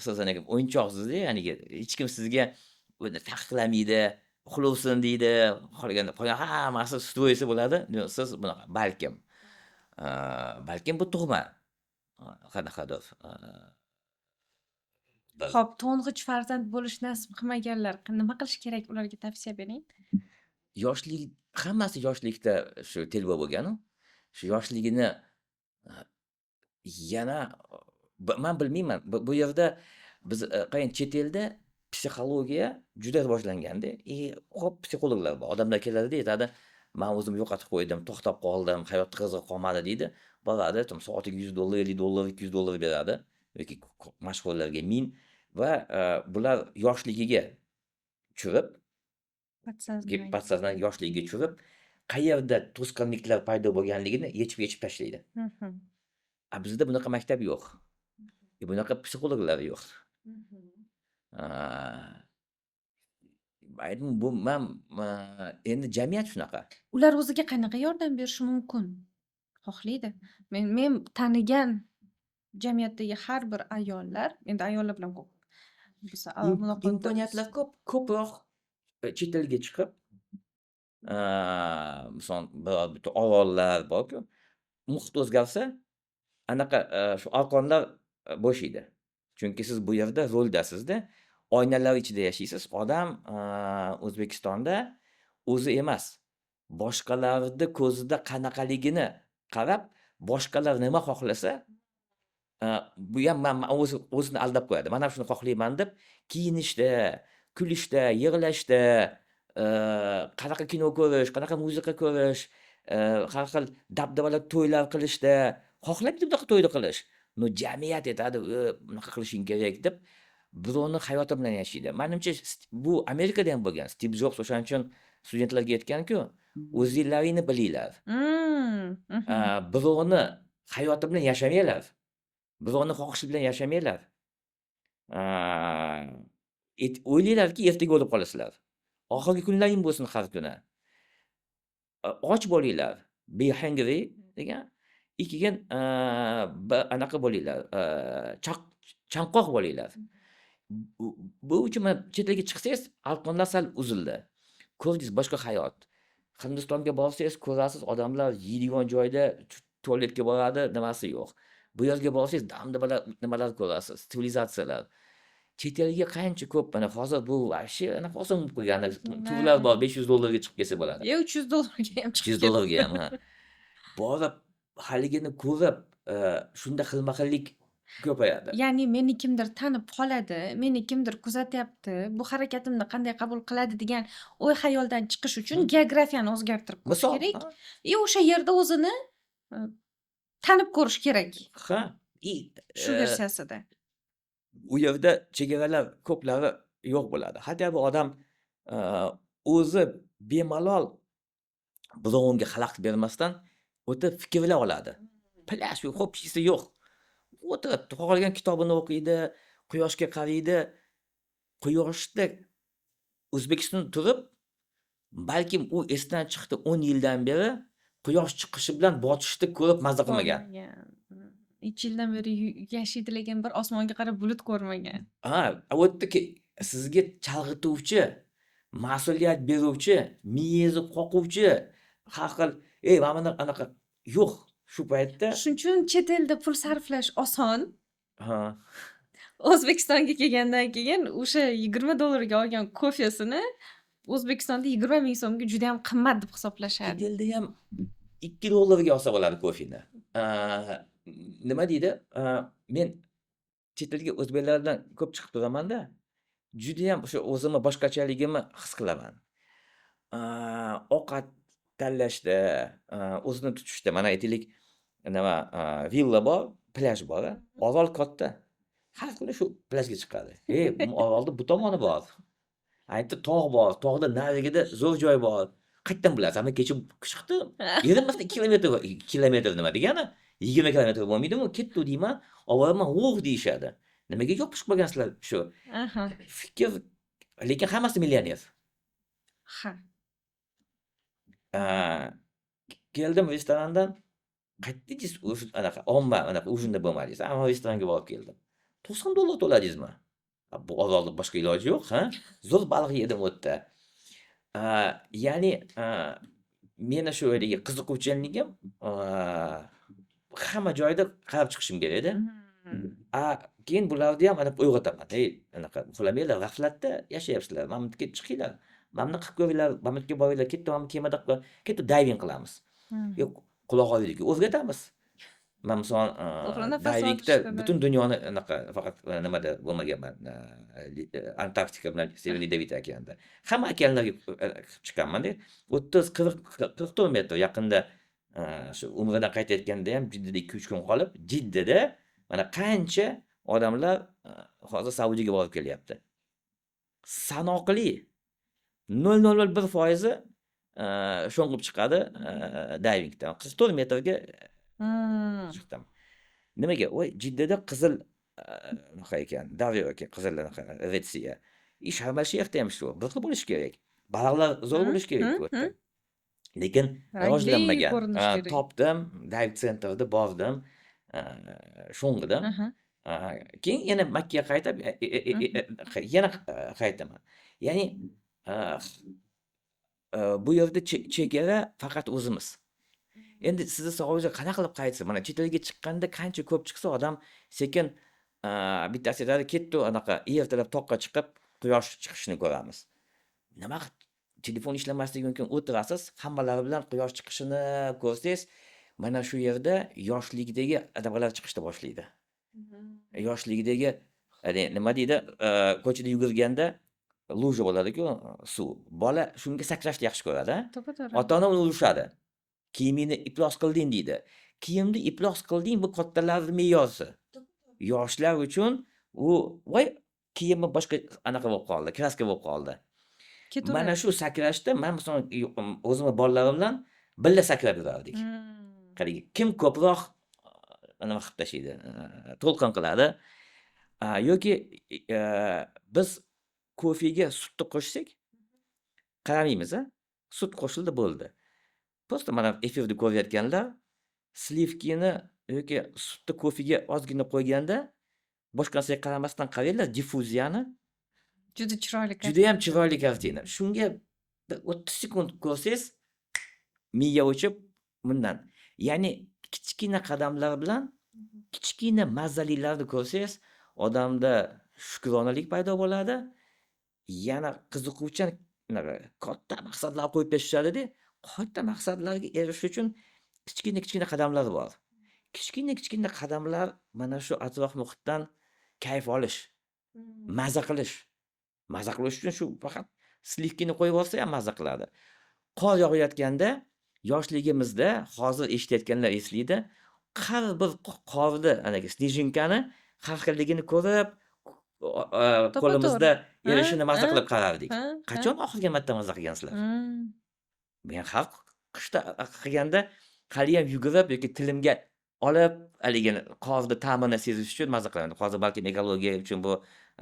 siz anaqa o'yinchoqsizda, ya'ni hech kim sizga uni taqiqlamaydi, uxlovsin deydi, qolgan qolgan hammasi строиться bo'ladi. Siz bunaqa balkim. Balkim bu tug'ma. Qanaqadir bir Xo'p, to'ng'ich farzand bo'lish nasib qilmaganlar nima qilish kerak? Ularga tavsiya bering. Yoshlik, hammasi yoshlikda shu telba bo'lganu. Shu yoshligini yana man bilmayman. Bu yerda biz, qarang, chet elda psixologiya juda rivojlanganda и ko'p psixologlar bor. Odamlar keladida aytadi: "Man o'zimni yo'qotib qo'ydim, to'xtab qoldim, hayotda qizig'i qolmadi", deydi. Boradi, там soatiga $100, $50, $200 beradi yoki mashhurlarga 1000 va bular yoshligiga tushirib, Подсознание. Подсознание yoshligiga tushirib, qayerda to'sqinliklar paydo bo'lganligini yechib-yechib tashlaydi. A bizda bunaqa maktab yo'q. Bunaqa psixologlar yo'q. Bu man endi jamiyat shunaqa. Ular o'ziga qanaqa yordam berishi mumkin? Xohlaydi. Men tanigan jamiyatdagi har bir ayollar, endi ayollar bilan ko'p biz muloqotda Imkoniyatlar ko'p, ko'proq chet elga chiqib, misol biror bitta orollar bor-ku, muhit o'zgarsa, anaqa shu arqonlar bo'shaydi. Chunki siz bu yerda roldasizda, oynalar ichida yashaysiz. Odam O'zbekistonda o'zi emas, boshqalarni ko'zida qanaqaligini qarab, boshqalar nima xohlasa, bu ham man o'zi o'zini aldab qo'yadi. Man ham shuni xohlayman deb kiyinishda, kulishda, yig'lashda, qanaqa kino ko'rish, qanaqa musiqa ko'rish, har xil dabdabali to'ylar qilishda, xohlamaydi bunaqa to'yni qilish. Но jamiyat aytadi: "Bunaqa qilishing kerak", deb birovni hayoti bilan yashaydi. Manimcha, bu Amerikada ham bo'lgan. Stiv Jobs o'shaning uchun studentlarga aytgan-ku: "O'zinglaringni bilinglar. Birovni hayoti bilan yashamanglar. Birovni xohishi bilan yashamanglar. O'ylanglarki, ertaga o'lib qolasizlar. Oxirgi kunlaring bo'lsin har kuni. Och bo'linglar. Be hungry degan. И keyin anaqa bo'linglar, chanqoq bo'linglar." Bu uchun mana chet elga chiqsangiz, arqonlar sal uzildi. Ko'rdingiz boshqa hayot. Hindistonga borsangiz ko'rasiz, odamlar yeydigan joyda tualetga boradi, nimasi yo'q. Bu yerga borsangiz damdibalar nimalar ko'rasiz, sivilizatsiyalar. Chet elga qancha ko'p, mana hozir bu вообще anaqa oson bo'lib qo'ygan. Turlar bor, $500 ga chiqib kelsa bo'ladi. Yo, $300 ga ham chiqib $300 ga ham, ha. Borib haligini ko'rib, shunda xilma-xillik ko'payadi. Ya'ni meni kimdir tanib qoladi, meni kimdir kuzatyapti, bu harakatimni qanday qabul qiladi degan o'y-xayoldan chiqish uchun geografiyani o'zgartirib ko'rish Misol, kerak. Ha. И o'sha yerda o'zini tanib ko'rish kerak. Ha, и Shu versiyasida. U yerda chegaralar ko'plari yo'q bo'ladi. Хотя bu odam o'zi bemalol, birov unga xalaqit bermasdan o'tib fikrlay oladi. Plyaj yo'q, hopchisi yo'q. O'tiribdi, xohlagan kitobini o'qiydi, quyoshga qaraydi. Quyoshda O'zbekistonda turib, balkim u esdan chiqdi, 10 yildan beri quyosh chiqishi bilan botishni ko'rib mazza qilmagan. Ko'rmagan. Necha yildan beri yashaydi, lekin bir osmonga qarab bulut ko'rmagan. Ha, u yerda sizga chalg'ituvchi, mas'uliyat beruvchi, miyangizni qoquvchi har xil, "Ey, mana buni anaqa" yo'q shu paytda. Shuning uchun chet elda pul sarflash oson. Ha. O'zbekistonga kelgandan keyin o'sha $20 ga olgan kofesini O'zbekistonda 20 000 so'mga judayam qimmat deb Chet hisoblashadi. elda ham $2 ga olsa bo'ladi kofeni. Nima deydi? Men chet elga o'zbeklar bilan ko'p chiqib turaman-da. Judayam o'sha o'zimni boshqachaligimni his qilaman. Ovqat tanlashda, o'zini tutishda, mana aytaylik, nima, villa bor, plyaj bor, a. Orol katta. Har kuni shu plyajga chiqadi. "Ey, bu orolni bu tomoni bor. A yerda tog' bor, tog'da narigida zo'r joy bor. Qayerdan bilasiz? Men kecha chiqdim. 20 kilometr, kilometr nima degani? 20 kilometr bo'lmaydimi? Ketdi deyman, olib boraman, "Voh" deyishadi. Nimaga yopishib qolgansizlar shu? Fikr, lekin hammasi millioner. Keldim restorandan, qaytdingiz o'sha anaqa omma anaqa ужин da bo'lmadingiz. A, man restoranga borib keldim. $90 to'ladingizmi? A, bu orolda boshqa iloji yo'q, ha? Zo'r baliq yedim u yerda. Ya'ni, meni shu haligi qiziquvchanligim, hamma joyda qarab chiqishim kerakda. A, keyin bularni ham anaqa uyg'otaman. Ey, anaqa uxlamanglar, g'aflatda yashayapsizlar. Mana bu yerga chiqinglar. Mana buni qilib ko'ringlar, mana bu yerga boringlar, ketdi mana bu kemada ketdi dayving qilamiz. Yo'q, quloq oldik, o'rgatamiz. Man misol, To'g'ri, nafas dayvingda olishda. butun dunyoni anaqa faqat nimada bo'lmaganman, Antarktika bilan Северный Ледовитый okeanda. Hamma okeanlarga qilib chiqqanman-da. 30, 40, 44 metr yaqinda, shu umradan qaytayotganda ham Jiddada 2-3 kun qolib, Jiddada mana qancha odamlar hozir Saudiyaga borib kelyapti. Sanoqli 0,001% sho'ng'ib chiqadi dayvingdan. 44 metrga chiqdim. Nimaga? Voy, Jiddada qizil anaqa ekan, daryo ekan, qizil anaqa Red Sea. И Sharm el-Sheyxda ham shu. Bir xil bo'lishi kerak. Baliqlar zo'r bo'lishi kerak u yerda. Lekin Rangli rivojlanmagan. ko'rinishi kerak. Topdim, dive centerda bordim, sho'ng'idim. Keyin yana Makkaga qaytib, yana qaytaman. Ya'ni, bu yerda chegara faqat o'zimiz. Endi sizni savolingizga qanaqa qilib qaytsin? Mana chet elga chiqqanda qancha ko'p chiqsa odam sekin, bittasi aytadi, ketdi anaqa ertalab toqqa chiqib quyosh chiqishini ko'ramiz. Nima qilib telefon ishlamasligi mumkin, o'tirasiz, hammalari bilan quyosh chiqishini ko'rsangiz, mana shu yerda yoshlikdagi anaqalar chiqishni boshlaydi. Yoshlikdagi haligi nima deydi, ko'chada yugurganda лужа bo'ladi-ku, suv. Bola shunga sakrashni yaxshi ko'radi, a? To'ppa-to'g'ri. Ota-ona uni urishadi. Kiyimingni iflos qilding deydi. Kiyimni iflos qilding, bu kattalarning me'yorsi. Yoshlar uchun u voy, kiyimi boshqa anaqa bo'lib qoldi, краска bo'lib qoldi. Mana Ketaveradi. shu sakrashda man misol o'zimni bolalarim bilan birga sakrab yurardik. Haligi kim ko'proq nima qilib tashlaydi, to'lqin qiladi. Yoki biz kofega sutni qo'shsak, qaramaymiz, a? Sut qo'shildi, bo'ldi. Просто mana efirda ko'rayotganlar сливки ni yoki sutni kofega ozgina qo'yganda boshqa narsaga qaramasdan qaranglar diffuziyani. Juda chiroyli Judayam картина. Chiroyli картина. Shunga bir 30 sekund ko'rsangiz, miya o'chib bundan. Ya'ni kichkina qadamlar bilan kichkina mazalilarni ko'rsangiz, odamda shukronalik paydo bo'ladi. Yana qiziquvchan, anaqa katta maqsadlar qo'yib tashlashadida, katta maqsadlarga erishish uchun kichkina-kichkina qadamlar bor. Kichkina-kichkina qadamlar mana shu atrof muhitdan kayf olish, maza qilish. Maza qilish uchun shu faqat сливки ni qo'yib olsa ham maza qiladi. Qor yog'ayotganda yoshligimizda, hozir eshitayotganlar eslaydi, har bir qorni, anaki снежинка ni har xilligini ko'rib, To'ppa-to'g'ri. Qo'limizda erishini maza qilib qarardik. ha, ha. Qachon oxirgi marta maza qilgansizlar? Men har qishda qilganda haliyam yugurib yoki tilimga olib, haligini qorni ta'mini sezish uchun maza qilaman. Hozir balkim ekologiya uchun bu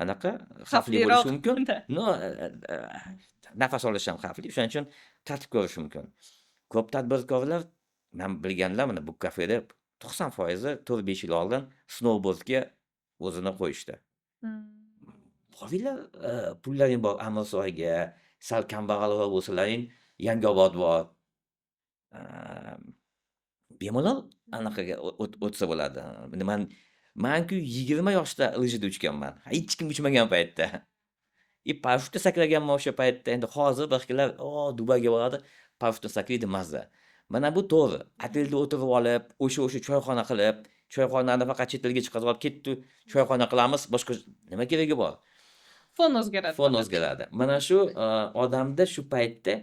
anaqa xavfli bo'lishi Xavfliroq. Mumkin. Но, nafas olish ham xavfli. O'shaning uchun tatib ko'rish mumkin. Ko'p tadbirkorlar, man bilganlar, mana bu kafeda 90%i 4-5 yil oldin snowboardga o'zini qo'yishdi. Boringlar, pullaring bor Amirsoyga, sal kambag'alroq bo'lsalaring, Yangiobod bor. Bemalol anaqaga o'tsa bo'ladi. Man-ku 20 yoshda лыжи da uchganman. Hech kim uchmagan paytda. И parashyutda sakraganman o'sha paytda. Endi hozir boshqalar, o, Dubayga boradi, parashyutda sakraydi, mazza. Mana bu to'g'ri. Otelda o'tirib olib, o'sha choyxona qilib, choyxonani faqat chet elga chiqarib olib ketdi, choyxona qilamiz, boshqa nima keragi bor? Fon o'zgaradi Fon faqat. O'zgaradi. Mana shu odamda shu paytda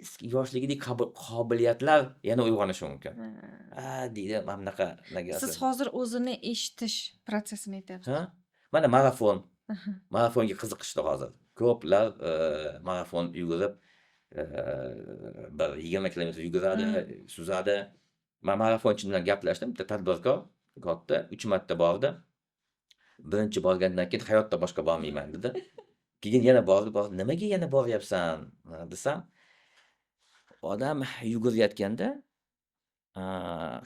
eski yoshligidagi qobiliyatlar yana uyg'onishi mumkin. A, deydi, mana bunaqa. Siz hozir o'zini eshitish protsessini aytyapsiz. Ha? Mana marafon. Marafonga qiziqishdi hozir. Ko'plar marafon yugurib, bir 20 kilometr yuguradi, suzadi. Man marafonchi bilan gaplashdim, bitta tadbirkor katta, 3 marta bordi. Birinchi borgandan keyin hayotda boshqa bormayman dedi. Keyin yana bordi, bordi. Nimaga yana boryapsan desam, odam yugurayotganda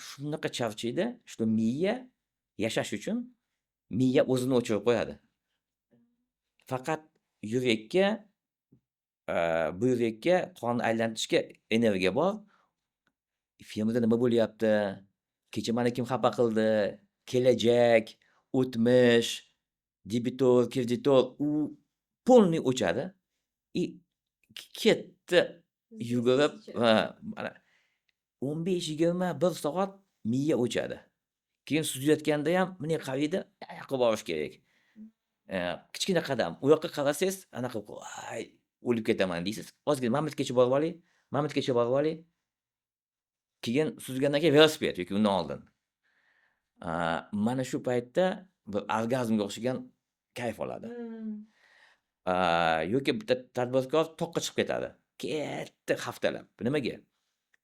shunaqa charchaydi, что miya yashash uchun miya o'zini o'chirib qo'yadi. Faqat yurakka, buyrakka qon aylantirishga energiya bor. Firmada nima bo'lyapti, kecha mani kim xafa qildi, kelajak, o'tmish, debitor, kreditor, u полный o'chadi и ketdi yugurib va mana 15-20, bir soat miya o'chadi. Keyin suzayotgandayam bunday qaraydi, qayoqqa borish kerak. Kichkina qadam. U yoqqa qarasangiz, anaqa voy, o'lib ketaman deysiz. Ozgina mana bu yergacha borib olay, mana bu yergacha borib olay. Keyin suzgandan keyin velosiped yoki undan oldin. Mana shu paytda bir orgazmga o'xshagan kayf oladi. Yoki bitta tadbirkor toqqa chiqib ketadi. Ketdi haftalab. Nimaga?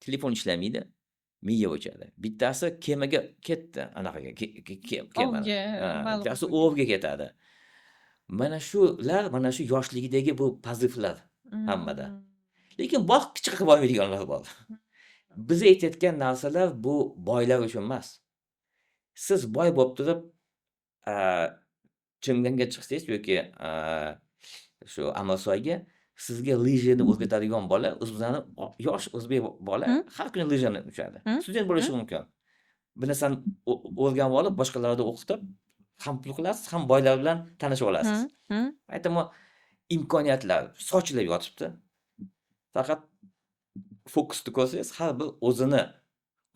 Telefon ishlamaydi, miya o'chadi. Bittasi kemaga ketdi anaqaga, kemani. Ovga, Ha, baliq bittasi ovga. Ovga ketadi. Mana shular, mana shu yoshligidagi bu позыв lar hammada. Lekin bor chiqib bormaydiganlar bor. Biz aytayotgan narsalar bu boylar uchun emas. Siz boy bo'lib turib, Chimganga chiqsangiz yoki shu Amirsoyga, sizga лыжи ni o'rgatadigan bola o'zimizni yosh o'zbek bola har kuni лыжа ni uchadi. Student bo'lishi mumkin. Bir narsani o'rganib olib, boshqalarga o'qitib, ham pul qilasiz, ham boylar bilan tanishib olasiz. Поэтому imkoniyatlar sochilib yotibdi. Faqat fokusni ko'rsangiz, har bir o'zini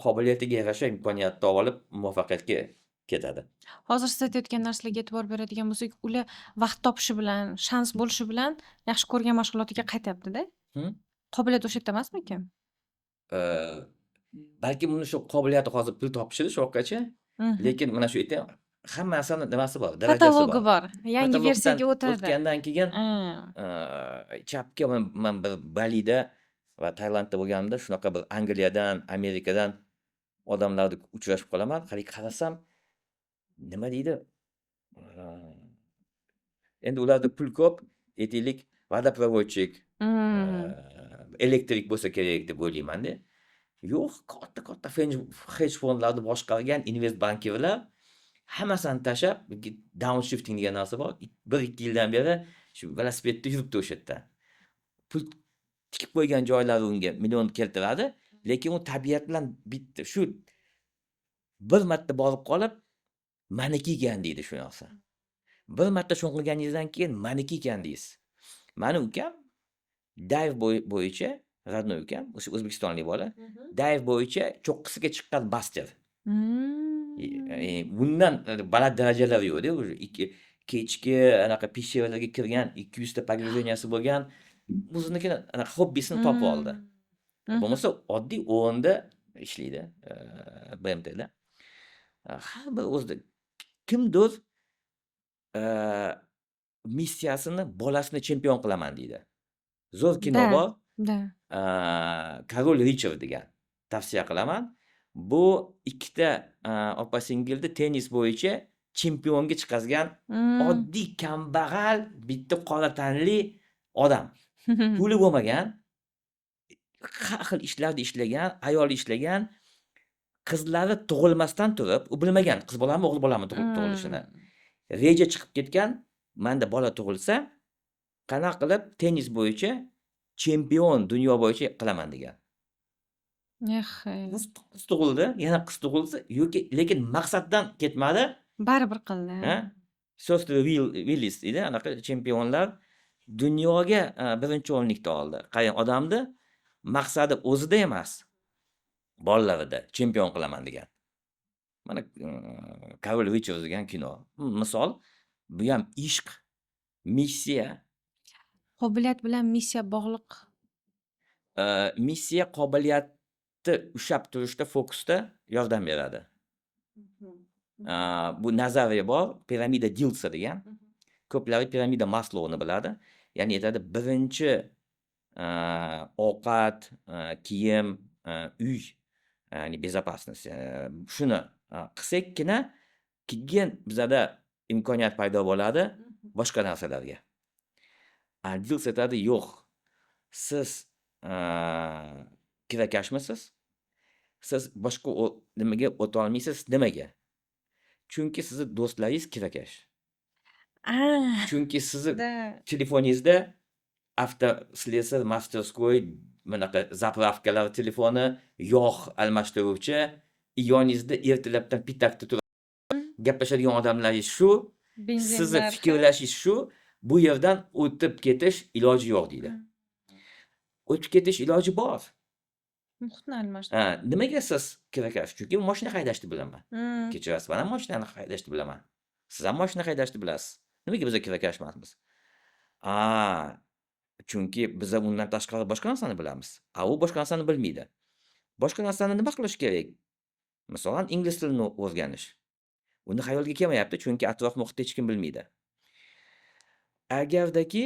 qobiliyatiga yarasha imkoniyat topib olib, muvaffaqiyatga ketadi. Hozir siz aytayotgan narsalarga e'tibor beradigan bo'lsak, ular vaqt topishi bilan, shans bo'lishi bilan yaxshi ko'rgan mashg'ulotiga qaytyapti-da. Qobiliyat o'sha yerda emasmikan? Balkim uni shu qobiliyati hozir pul topishidir shu yoqqacha, lekin mana shu aytgan hamma narsani nimasi bor, darajasi Потолок i bor. Bor. Yangi Потолок dan versiyaga o'tadi. O'tgandan keyin chapga man bir Balida va Tailandda bo'lganimda shunaqa bir Angliyadan, Amerikadan odamlarni uchrashib qolaman. Haligi qarasam, nima deydi? Endi ularda pul ko'p, aytaylik, водопроводчик, elektrik bo'lsa kerak deb o'ylaymanda. Yo'q, katta-katta hedge fondlarni boshqargan invest bankirlar hammasini tashlab, downshifting degan narsa bor. 1-2 yildan beri shu velosipedda yuribdi o'sha yerda. Pul tikib qo'ygan joylari unga million keltiradi, lekin u tabiat bilan bitta shu bir marta borib qolib, maniki ekan deydi shu narsa. Bir marta shuni qilganingizdan keyin maniki ekan deysiz. Mani ukam dive bo'yicha, родной ukam, o'sha o'zbekistonlik bola, dive bo'yicha cho'qqisiga chiqqan master. Bundan baland darajalar yo'qda уже ikki kechki anaqa пещера larga kirgan, 200 ta погружения si bo'lgan, o'zinikini anaqa hobbisini topib oldi. Bo'lmasa oddiy OONda ishlaydi, BMTda. Har bir o'zida kimdir Missiyasini bolasini chempion qilaman deydi. Zo'r kino bor. "Король Richard" degan. Tavsiya qilaman. Bu ikkita opa singilni tennis bo'yicha chempionga chiqazgan oddiy kambag'al bitta qora tanli odam. Puli bo'lmagan, har xil ishlarda ishlagan, ayoli ishlagan, qizlari tug'ilmasdan turib, u bilmagan qiz bolami, o'g'il bolami tug'ilishini. Reja chiqib ketgan, manda bola tug'ilsa, qanaqa qilib tennis bo'yicha chempion dunyo bo'yicha qilaman degan. Qiz tug'ildi, yana qiz tug'ilsa, yoki lekin maqsaddan ketmadi. Baribir qildi. Ha? Сестры Willis deydi, anaqa chempionlar dunyoga birinchi o'rinlikda oldi. Qarang, odamni maqsadi o'zida emas, bolalarida chempion qilaman degan. Mana, "Король Richard" degan kino. Misol, bu ham ishq, missiya. Qobiliyat bilan missiya bog'liq. Missiya qobiliyatni ushlab turishda, fokusda yordam beradi. Bu nazariya bor, piramida Diltsa degan. Ko'plari piramida Maslouni biladi. Ya'ni aytadi, birinchi ovqat, kiyim, uy, ya'ni безопасность, shuni qilsakkina, keyin bizada imkoniyat paydo bo'ladi boshqa narsalarga. A Dilts aytadi, yo'q, siz kirakashmisiz? Siz boshqa nimaga o'tolmaysiz. Nimaga? Chunki sizni do'stlaringiz kirakash. Chunki sizni telefoningizda автослесарь, мастерской, bunaqa заправка lar telefoni, yog' almashtiruvchi, yoningizda ertalabdan pitakda turib gaplashadigan odamlaringiz shu, Benzin sizni narxi. fikrlashingiz shu, bu yerdan o'tib ketish iloji yo'q deydi. O'tib ketish iloji bor. Muhitni almashtirish. Ha, nimaga siz kirakash? Chunki moshina haydashni bilaman. Kechirasiz, man ham moshinani haydashni bilaman. Siz ham moshina haydashni bilasiz. Nimaga biza kirakash emasmiz? A, chunki biza undan tashqari boshqa narsani bilamiz. A u boshqa narsani bilmaydi. Boshqa narsani nima qilish kerak? Masalan, ingliz tilini o'rganish. Uni xayoliga kelmayapti, chunki atrof muhitda hech kim bilmaydi. Agardaki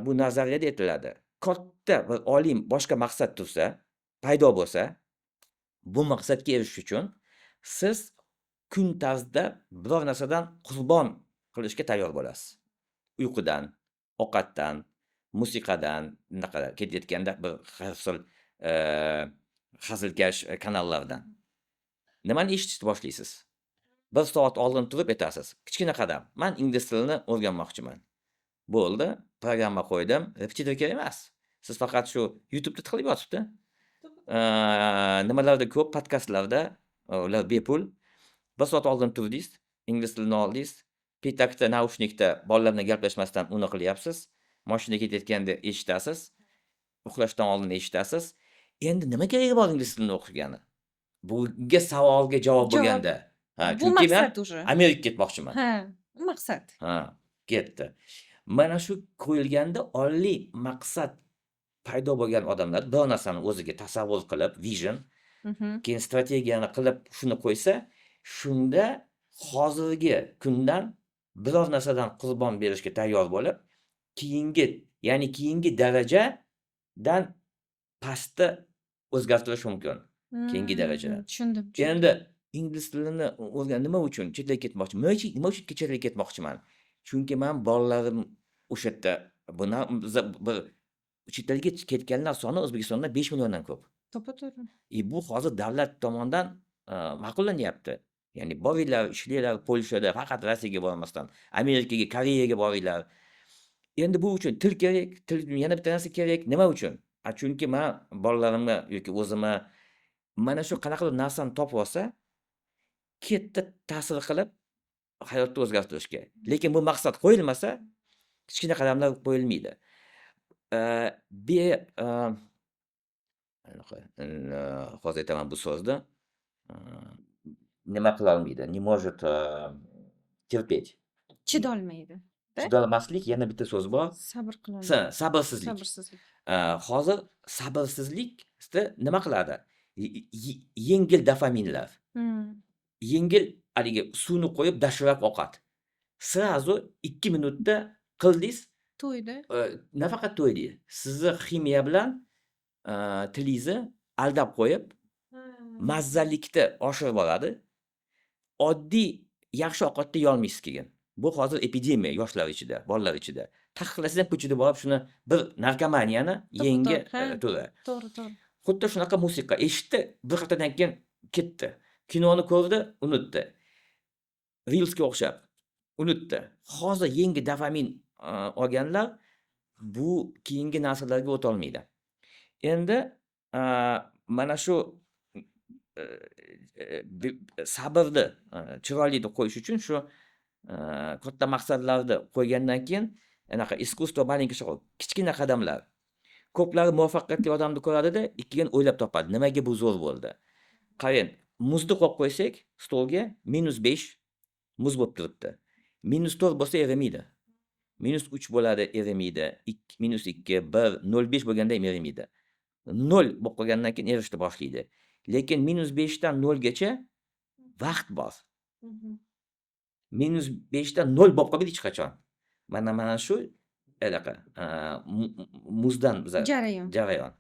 bu nazariyada aytiladi, katta bir oliy boshqa maqsad tursa, paydo bo'lsa, bu maqsadga erishish uchun siz kun tarzida biror narsadan qurbon qilishga tayyor bo'lasiz. Uyqudan, ovqatdan, musiqadan, bunaqa ketayotganda bir har xil hazilkash kanallardan. Nimani eshitishni boshlaysiz? 1 soat oldin turib aytasiz: "Kichkina qadam. Man ingliz tilini o'rganmoqchiman." Bo'ldi, programma qo'ydim. Repetitor kerak emas. Siz faqat shu YouTube'da tiqilib yotibdi. Nimalarda ko'p, podkastlarda, ular bepul. 1 soat oldin turdingiz, ingliz tilini oldingiz, pitakda, наушник da bolalar bilan gaplashmasdan uni qilyapsiz. Mashinada ketayotganda eshitasiz. Uxlashdan oldin eshitasiz. Endi nima keragi bor ingliz tilini o'qigani? Bunga savolga javob Javob. bo'lganda. Ha, Bu chunki men maqsad уже. Amerikaga ketmoqchiman. Ha, bu maqsad. Ha, ketdi. Mana shu qo'yilganda oliy maqsad paydo bo'lgan odamlar biror narsani o'ziga tasavvur qilib, vision, keyin strategiyani qilib shuni qo'ysa, shunda hozirgi kundan biror narsadan qurbon berishga tayyor bo'lib, keyingi, ya'ni keyingi darajadan pastda o'zgartirish mumkin. Keyingi darajadan. Tushundim. Endi ingliz tilini o'rgan nima uchun chet elga ketmoqchi? Nima uchun chet elga ketmoqchiman? Chunki man bolalarim o'sha yerda buni biza bir chet elga ketganlar soni O'zbekistonda 5 milliondan ko'p. To'ppa-to'g'ri. И bu hozir davlat tomonidan ma'qullanyapti. Ya'ni boringlar, ishlanglar Polshada, faqat Rossiyaga bormasdan, Amerikaga, Koreyaga boringlar. Endi bu uchun til kerak, til yana bitta narsa kerak. Nima uchun? A chunki man bolalarimga yoki o'zimga mana shu qanaqadir narsani topib olsa, katta ta'sir qilib hayotni o'zgartirishga. Lekin bu maqsad qo'yilmasa, kichkina qadamlar qo'yilmaydi. Be anaqa, hozir aytaman bu so'zni. Nima qilolmaydi? Не может терпеть. Chidolmaydi. Da? Chidolmaslik, yana bitta so'z bor. Sabr qilolmaydi. Sabrsizlik. Sabrsizlik. Hozir sabrsizlikda nima qiladi? Yengil dopaminlar. Yengil haligi suvni qo'yib doshirak ovqat. Сразу 2 minutda Qildingiz, To'ydi. Nafaqat to'ydi, sizni ximiya bilan tilingizni aldab qo'yib, mazzalikni oshirib oladi. Oddiy yaxshi ovqatni yeyolmaysiz keyin. Bu hozir epidemiya yoshlar ichida, bolalar ichida. Taqiqlasangiz ham ko'chada borib shuni bir narkomaniyani yangi turi. To'g'ri, to'g'ri. Xuddi shunaqa musiqa eshitdi, bir haftadan keyin ketdi. Kinoni ko'rdi, unutdi. Reelsga o'xshab unutdi. Hozir yangi dopamin olganlar bu keyingi narsalarga o'tolmaydi. Endi mana shu sabrni chiroyli deb qo'yish uchun shu katta maqsadlarni qo'ygandan keyin anaqa искусство маленьких шагов, kichkina qadamlar. Ko'plari muvaffaqiyatli odamni ko'radida, keyin o'ylab topadi, nimaga bu zo'r bo'ldi. Qarang, muzni qo'yib qo'ysak stolga, -5 muz bo'lib turibdi. -4 bo'lsa erimaydi. -3 bo'ladi, erimaydi. -2, 1, 0,5 bo'lganda ham erimaydi. 0 bo'lib qolgandan keyin erishni boshlaydi. Lekin -5 dan 0 gacha vaqt bor. -5 dan 0 bo'lib qolmaydi hech qachon. Mana shu anaqa muzdan biza Jarayon. Jarayon.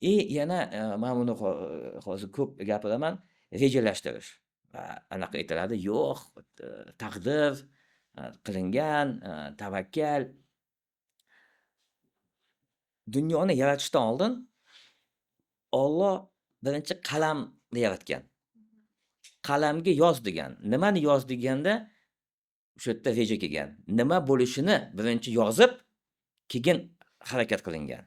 И yana man buni hozir ko'p gapiraman, rejalashtirish. Anaqa aytiladi, yo'q, taqdir qilingan, tavakkal. Dunyoni yaratishdan oldin Olloh birinchi qalamni yaratgan. Qalamga yoz degan. Nimani yoz deganda o'sha yerda reja kelgan. Nima bo'lishini birinchi yozib, keyin harakat qilingan.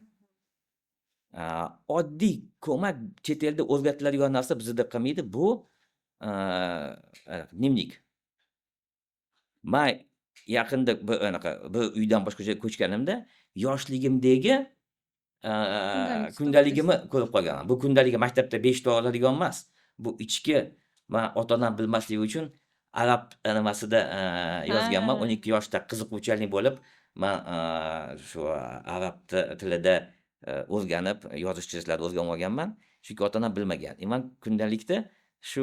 Oddiy ko'mak chet elda o'rgatiladigan narsa bizda qilmaydi. Bu дневник. Man yaqinda bir anaqa bir uydan boshqa joyga ko'chganimda yoshligimdagi Kundalik. kundaligimni ko'rib qolganman. Bu kundaligi maktabda 5 ta oladigan emas. Bu ichki, man ota-onam bilmasligi uchun arab nimasida yozganman. 12 yoshda qiziquvchanlik bo'lib, man shu arab tilida o'rganib, yozish chizishlarni o'rganib olganman. Chunki ota-onam bilmagan. И man kundalikda shu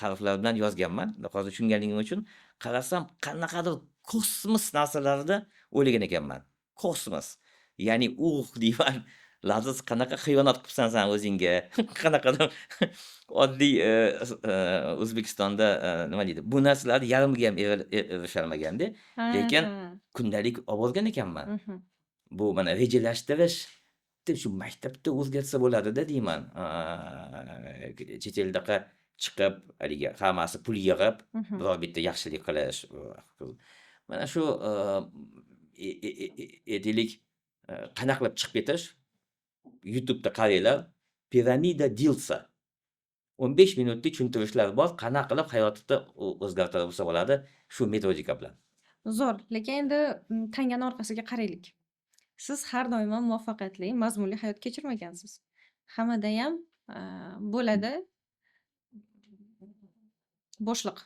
harflar bilan yozganman. Hozir tushunganligim uchun qarasam, qanaqadir kosmos narsalarni o'ylagan ekanman. Kosmos. Ya'ni uh deyman, Laziz, qanaqa xiyonat qilibsan san o'zingga. Qanaqadir oddiy O'zbekistonda nima deydi, bu narsalarni yarmiga ham erisholmaganda, lekin kundalik olib borgan ekanman. Bu mana rejalashtirish shu maktabda o'zgarsa bo'ladida deyman. Chet eldaqa chiqib haligi hammasi pul yig'ib, biror bitta yaxshilik qilish. Mana shu aytaylik, qanaqa qilib chiqib ketish? YouTube'da qaranglar, piramida Diltsa. 15 minutlik tushuntirishlar bor, qanaqa qilib hayotni o'zgartirsa bo'ladi shu metodika bilan. Zo'r, lekin endi tangani orqasiga qaraylik. Siz har doim ham muvaffaqiyatli, mazmunli hayot kechirmagansiz. Hammadayam bo'ladi bo'shliq.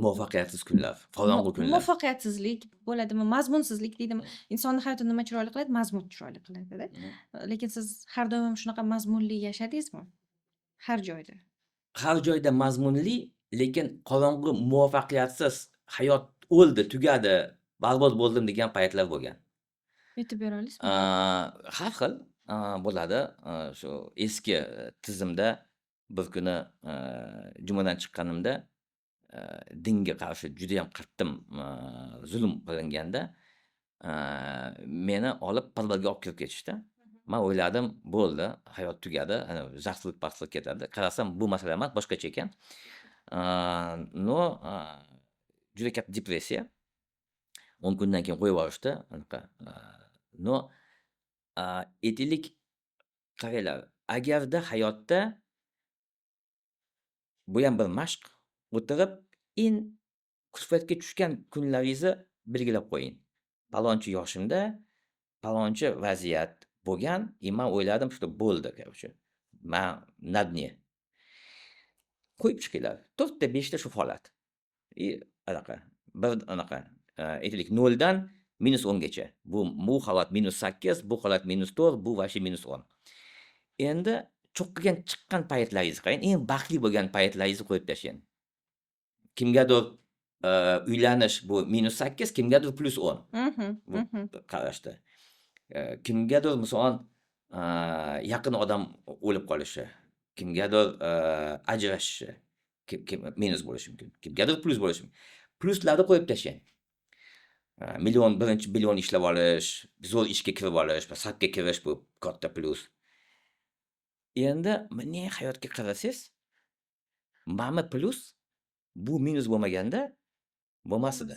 Muvaffaqiyatsiz kunlar, qorong'u kunlar. Muvaffaqiyatsizlik bo'ladimi, mazmunsizlik deydimi? Insonni hayotini nima chiroyli qiladi? Mazmun chiroyli qiladida. Lekin siz har doim ham shunaqa mazmunli yashadingizmi? Har joyda. Har joyda mazmunli, lekin qorong'u, muvaffaqiyatsiz hayot o'ldi, tugadi, barbod bo'ldim degan paytlar bo'lgan. Aytib bera olasizmi? Har xil bo'ladi. Shu eski tizimda bir kuni jumadan chiqqanimda dinga qarshi judayam qattiq zulm qilinganda meni olib podvalga olib kirib ketishdi. Man o'yladim, bo'ldi, hayot tugadi, ana jahslik pastlik ketadi. Qarasam, bu masala emas, boshqacha ekan. Но juda katta depressiya. 10 kundan keyin qo'yib yuborishdi. Anaqa, но aytaylik, qaranglar, agarda hayotda buyam bir mashq, o'tirib eng kulfatga tushgan kunlaringizni belgilab qo'ying. Palonchi yoshimda palonchi vaziyat bo'lgan и man o'yladim, что bo'ldi, короче. Man на дне. Qo'yib chiqinglar. 4 ta, 5 ta shu holat. И anaqa bir anaqa aytaylik, 0 dan -10 gacha. Bu holat -8, bu holat -4, bu вообще -10. Endi cho'qqigan chiqqan paytlaringizni qarang, eng baxtli bo'lgan paytlaringizni qo'yib tashlang. Kimgadir Uylanish bu -8, kimgadir +10. Bu qarashda. Kimgadir, masalan, yaqin odam o'lib qolishi, kimgadir ajrashishi, kim minus bo'lishi mumkin, kimgadir plyus bo'lishi mumkin. Plyuslarni qo'yib tashlang. Million, birinchi million ishlab olish, zo'r ishga kirib olish, safga kirish bu katta plyus. Endi bunday hayotga qarasangiz, mana plyus bu minus bo'lmaganda bo'lmas edi.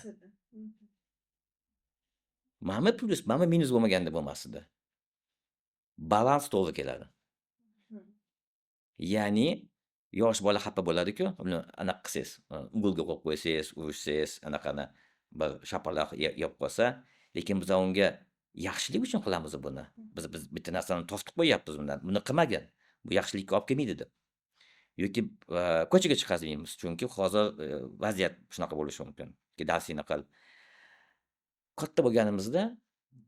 Mana plyus, mana minus bo'lmaganda bo'lmas edi. Balans to'g'ri keladi. Ya'ni yosh bola xafa bo'ladi-ku, uni anaqa qilsangiz, угол ga qo'yib qo'ysangiz, urishsangiz, anaqani bir shapaloq yeb qolsa, lekin biz unga yaxshilik uchun qilamiz buni. Biz bitta narsani tortib qo'yyapmiz undan. Buni qilmagin. Bu yaxshilikka olib kelmaydi deb. Yoki ko'chaga chiqazmaymiz, chunki hozir vaziyat shunaqa bo'lishi mumkin. Darsingni qil. Katta bo'lganimizda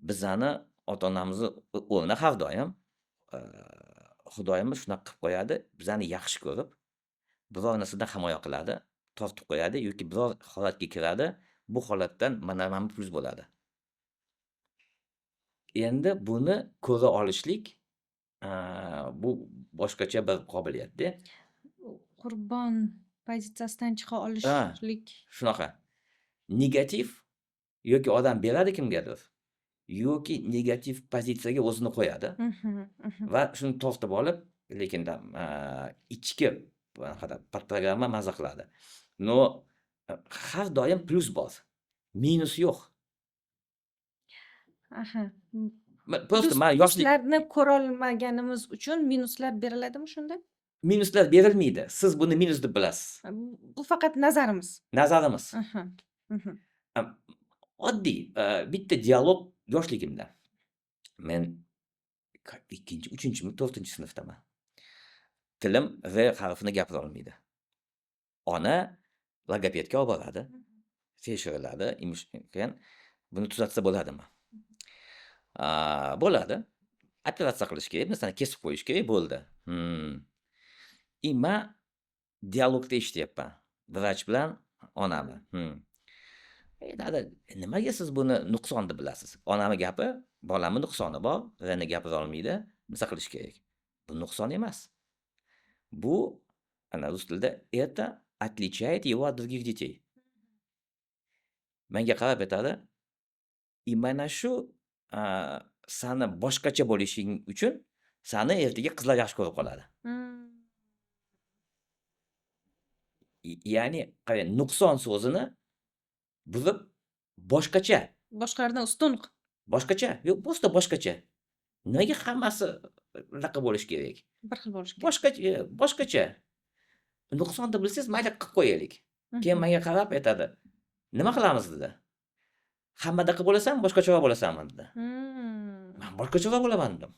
bizani ota-onamizni o'rni har doim Xudoyimiz shunaqa qilib qo'yadi, bizani yaxshi ko'rib, biror narsadan himoya qiladi, tortib qo'yadi yoki biror holatga kiradi, bu holatdan mana bu plyus bo'ladi. Endi buni ko'ra olishlik bu boshqacha bir qobiliyat-da. Qurbon pozitsiyasidan chiqa olishlik. Shunaqa. Negativ yoki odam beradi kimgadir, yoki negativ pozitsiyaga o'zini qo'yadi va shuni tortib olib, lekin ichki anaqada podprogramma maza qiladi. Но har doim plyus bor, minus yo'q. Просто man yoshlik Plyuslarni ko'rolmaganimiz uchun minuslar beriladimi shunda? Minuslar berilmaydi. Siz buni minus deb bilasiz. Bu faqat nazarimiz. Nazarimiz. Aha. Oddiy bitta dialog yoshligimda. Men ikkinchi, uchinchimi, to'rtinchi sinfdaman. Tilim R harfini gapira olmaydi. Ona logopedga olib boradi. Tekshiriladi, keyin buni tuzatsa bo'ladimi? Bo'ladi. Operatsiya qilish kerak, masalan, kesib qo'yish kerak, bo'ldi. И man dialogda eshityapman. Vrach bilan onamni. Aytadi, nimaga siz buni nuqson deb bilasiz? Onamni gapi, bolamni nuqsoni bor, Rni gapira olmaydi, nima qilish kerak? Bu nuqson emas. Bu ana rus tilida это отличает его от других детей. Menga qarab aytadi, и mana shu sani boshqacha bo'lishing uchun sani ertaga qizlar yaxshi ko'rib qoladi. Ya'ni qarang, nuqson so'zini buzib boshqacha. Boshqalardan ustun Boshqacha. Yo'q, просто boshqacha. Nimaga hammasi unaqa bo'lishi kerak? Bir xil bo'lishi kerak. Boshqacha, boshqacha. Nuqson deb bilsangiz, mayli qilib qo'yaylik. Keyin menga qarab aytadi. Nima qilamiz dedi. Hammadaqa bo'lasanmi, boshqacharoq bo'lasanmi dedi. Men boshqacharoq bo'laman dedim.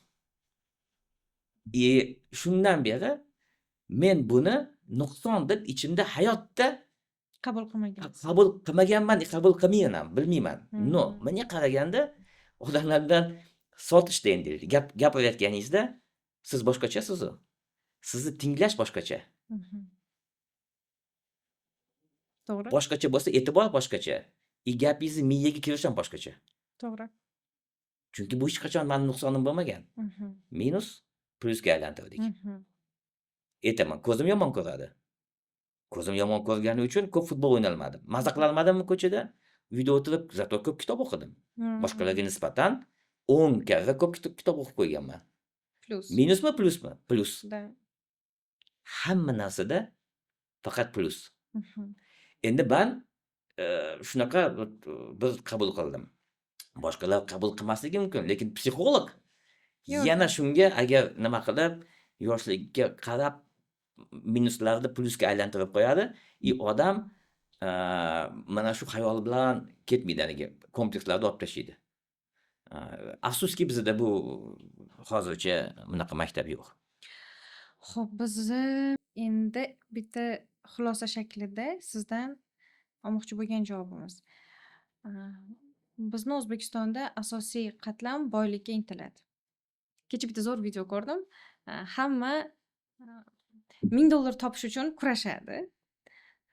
И shundan beri men buni nuqson deb ichimda hayotda qabul qilmagansiz. Qabul qilmaganman, qabul qilmayman ham, bilmayman. Но, menga qaraganda odamlardan sotishda endi gap gapirayotganingizda siz boshqachasiz-u. Sizni tinglash boshqacha. To'g'ri. Boshqacha bo'lsa e'tibor boshqacha. И gapingizni miyaga kirishi ham boshqacha. To'g'ri. Chunki bu hech qachon mani nuqsonim bo'lmagan. Minus plyusga aylantirdik. Aytaman, ko'zim yomon ko'radi. Ko'zim yomon ko'rgani uchun ko'p futbol o'ynalmadim. Maza qilolmadimmi ko'chada? Uyda o'tirib, зато ko'p kitob o'qidim. Boshqalarga nisbatan 10 karra ko'p kitob o'qib qo'yganman. Plyus. Minusmi, plyusmi? Plyus. Да. Hamma narsada faqat plyus. Endi man shunaqa bir qabul qildim. Boshqalar qabul qilmasligi mumkin, lekin psixolog Yo'q. yana shunga agar nima qilib, yoshligiga qarab minuslarni plyusga aylantirib qo'yadi и odam mana shu xayol bilan ketmaydi, haligi komplekslarni olib tashlaydi. Afsuski, bizda bu hozircha bunaqa maktab yo'q. Xo'p, bizni endi bitta xulosa shaklida sizdan olmoqchi bo'lgan javobimiz. Bizni O'zbekistonda asosiy qatlam boylikka intiladi. Kecha bitta zo'r video ko'rdim. Hamma $1000 topish uchun kurashadi.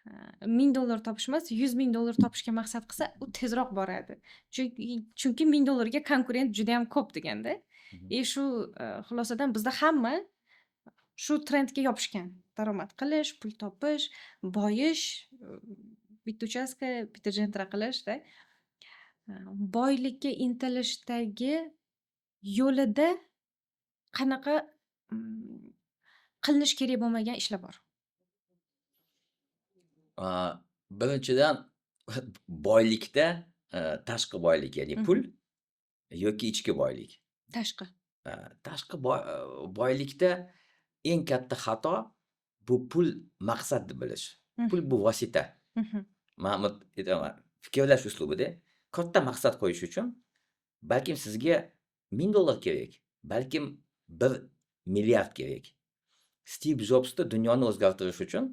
$1000 topish emas, $100 000 topishga maqsad qilsa, u tezroq boradi. Chunki $1000 ga konkurent judayam ko'p deganda. И shu xulosadan bizda hamma shu trendga yopishgan. Daromad qilish, pul topish, boyish, bitta uchastka, bitta Gentra qilishda. Boylikka intilishdagi yo'lida qanaqa qilinishi kerak bo'lmagan ishlar bor? Birinchidan, boylikda tashqi boylik, ya'ni pul yoki ichki boylik? Tashqi. Tashqi boylikda eng katta xato bu pul maqsad deb bilish. Pul bu vosita. Man bu aytaman, fikrlash uslubida katta maqsad qo'yish uchun balkim sizga $1000 kerak, balkim 1 milliard kerak. Stiv Jobsda dunyoni o'zgartirish uchun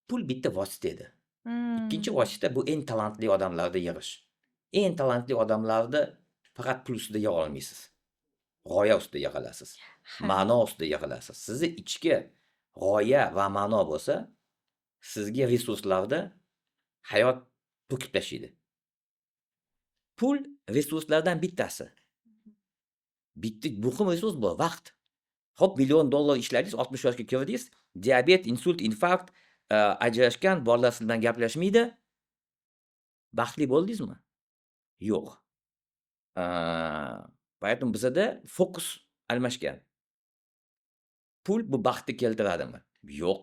pul bitta vosita edi. Ikkinchi vosita bu eng talantli odamlarni yig'ish. Eng talantli odamlarni faqat pul ustida yig'a olmaysiz. G'oya ustida yig'a olasiz. Ma'no ustida yig'a olasiz. Sizni ichki g'oya va ma'no bo'lsa, sizga resurslarni hayot to'kib tashlaydi. Pul resurslardan bittasi. Bitta muhim resurs bor, vaqt. Xo'p, million dollar ishladingiz, 60 yoshga kirdingiz, diabet, insult, infarkt, ajrashgan, bolasi bilan gaplashmaydi. Baxtli bo'ldingizmi? Yo'q. Поэтому bizada fokus almashgan. Pul bu baxtni keltiradimi? Yo'q.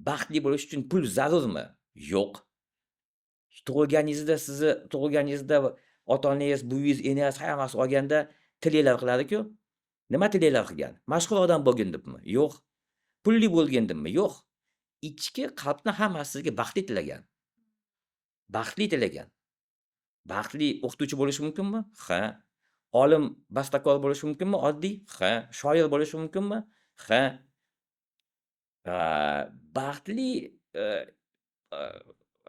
Baxtli bo'lish uchun pul zarurmi? Yo'q. Tug'ilganingizda, sizni tug'ilganingizda ota-onangiz, buvingiz, enangiz hammasi olganda tilaklar qiladi-ku. Nima tilaklar qilgan? Mashhur odam bo'lgin debmi? Yo'q. Pulli bo'lgin debmi? Yo'q. Ichki qalbni hammasi sizga baxtli tilagan. Baxtli tilagan. Baxtli o'qituvchi bo'lishi mumkinmi? Ha. Olim, bastakor bo'lishi mumkinmi? Oddiy? Ha. Shoir bo'lishi mumkinmi? Ha. Baxtli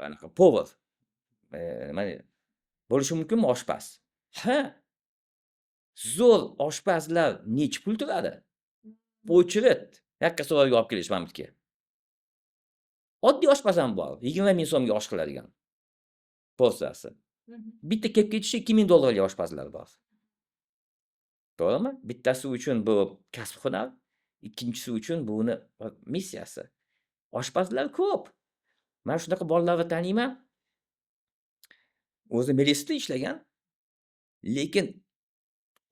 anaqa повар, nima deydi, bo'lishi mumkinmi oshpaz? Ha. Zo'r oshpazlar nechi pul turadi? Очередь yakka so'rovga olib kelish mana bu yerga. Oddiy oshpaz ham bor, 20 000 so'mga osh qiladigan. Porsiyasi. Bitta kelib ketishi 2000 dollarlik oshpazlar bor. To'g'rimi? Bittasi uchun bu kasb hunar, ikkinchisi uchun bu uni missiyasi. Oshpazlar ko'p. Man shunaqa bolalarni taniyman. O'zi milisda ishlagan, lekin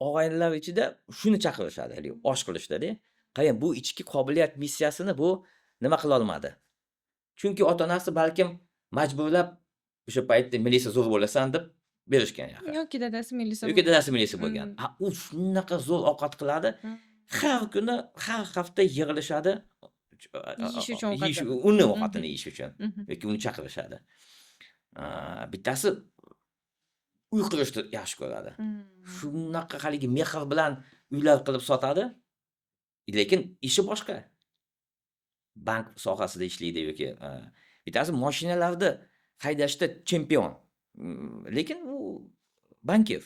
og'aynilar ichida shuni chaqirishadi haligi osh qilishda-da. Qarang, bu ichki qobiliyat missiyasini bu nima qilolmadi. Chunki ota-onasi balkim majburlab o'sha paytda milisa zo'r bo'lasan deb berishgan axir. Yoki dadasi milisa Yoki bo'lgan. Dadasi milisa bo'lgan. Ha, u shunaqa zo'r ovqat qiladi. Har kuni, har hafta yig'ilishadi. Yeyish uchun Yeyish, ovqatini. Uni ovqatini yeyish uchun yoki uni chaqirishadi. Bittasi uy qurishni yaxshi ko'radi. Shunaqa haligi mehr bilan uylar qilib sotadi. Lekin ishi boshqa. Bank sohasida ishlaydi yoki bittasi mashinalarni haydashda chempion. Lekin u bankir.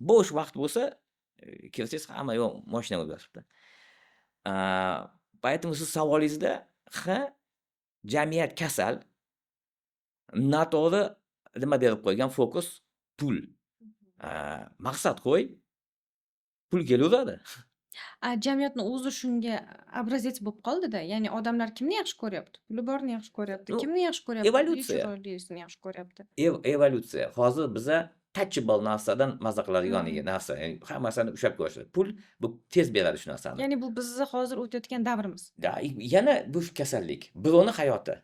Bo'sh vaqt bo'lsa, kelsangiz hamma yoq mashina bo'lib yotibdi. Поэтому siz savolingizda, ha, jamiyat kasal, noto'g'ri nima berib qo'ygan fokus pul. Maqsad qo'y, pul kelaveradi. A, jamiyatni o'zi shunga образец bo'lib qoldida. Ya'ni odamlar kimni yaxshi ko'ryapti? Puli borni yaxshi ko'ryapti. Ну, Kimni yaxshi ko'ryapti? Uyi evolyutsiya. chiroylisini yaxshi ko'ryapti. Evolyutsiya. Hozir biza touchable narsadan maza qiladigan narsa. Ya'ni hammasini ushlab ko'rishadi. Pul bu tez beradi shu narsani. Ya'ni bu bizni hozir o'tayotgan davrimiz. Да, yana bu kasallik. Birovni hayoti.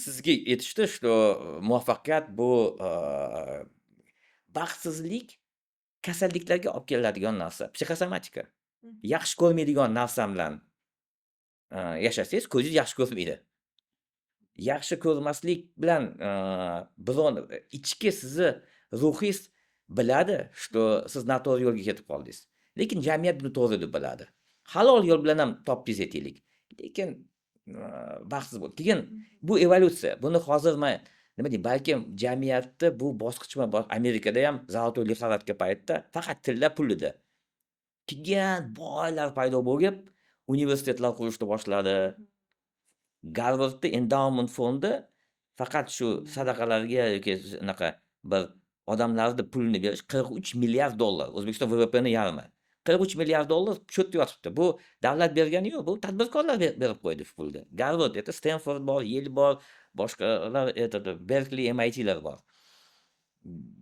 Sizga aytishdi, что muvaffaqiyat bu baxtsizlik, kasalliklarga olib keladigan narsa. Psixosomatika. Yaxshi ko'rmaydigan narsam bilan yashasangiz, ko'zingiz yaxshi ko'rmaydi. Yaxshi ko'rmaslik bilan birovni ichki sizni ruhingiz biladi, что siz noto'g'ri yo'lga ketib qoldingiz. Lekin jamiyat buni to'g'ri deb biladi. Halol yo'l bilan ham topdingiz aytaylik. Lekin baxtsiz bo'ldi. Keyin bu evolyutsiya. Buni hozir man nima deyman, balkim jamiyatda bu bosqichma Amerikada ham золотой лихорадка paytida faqat tilla pul edi. Keyin boylar paydo bo'lib, universitetlar qurishni boshladi. Garvardda endowment fondi faqat shu sadaqalarga yoki anaqa bir odamlarni pulini berish 43 milliard dollar. O'zbekiston VVPni yarmi. 43 milliard dollar shu yerda yotibdi. Bu davlat bergani yo'q, bu tadbirkorlar berib qo'ydi shu pulni. Garvard, это Stanford bor, Yale bor, boshqalar, это Berkeley, MITlar bor.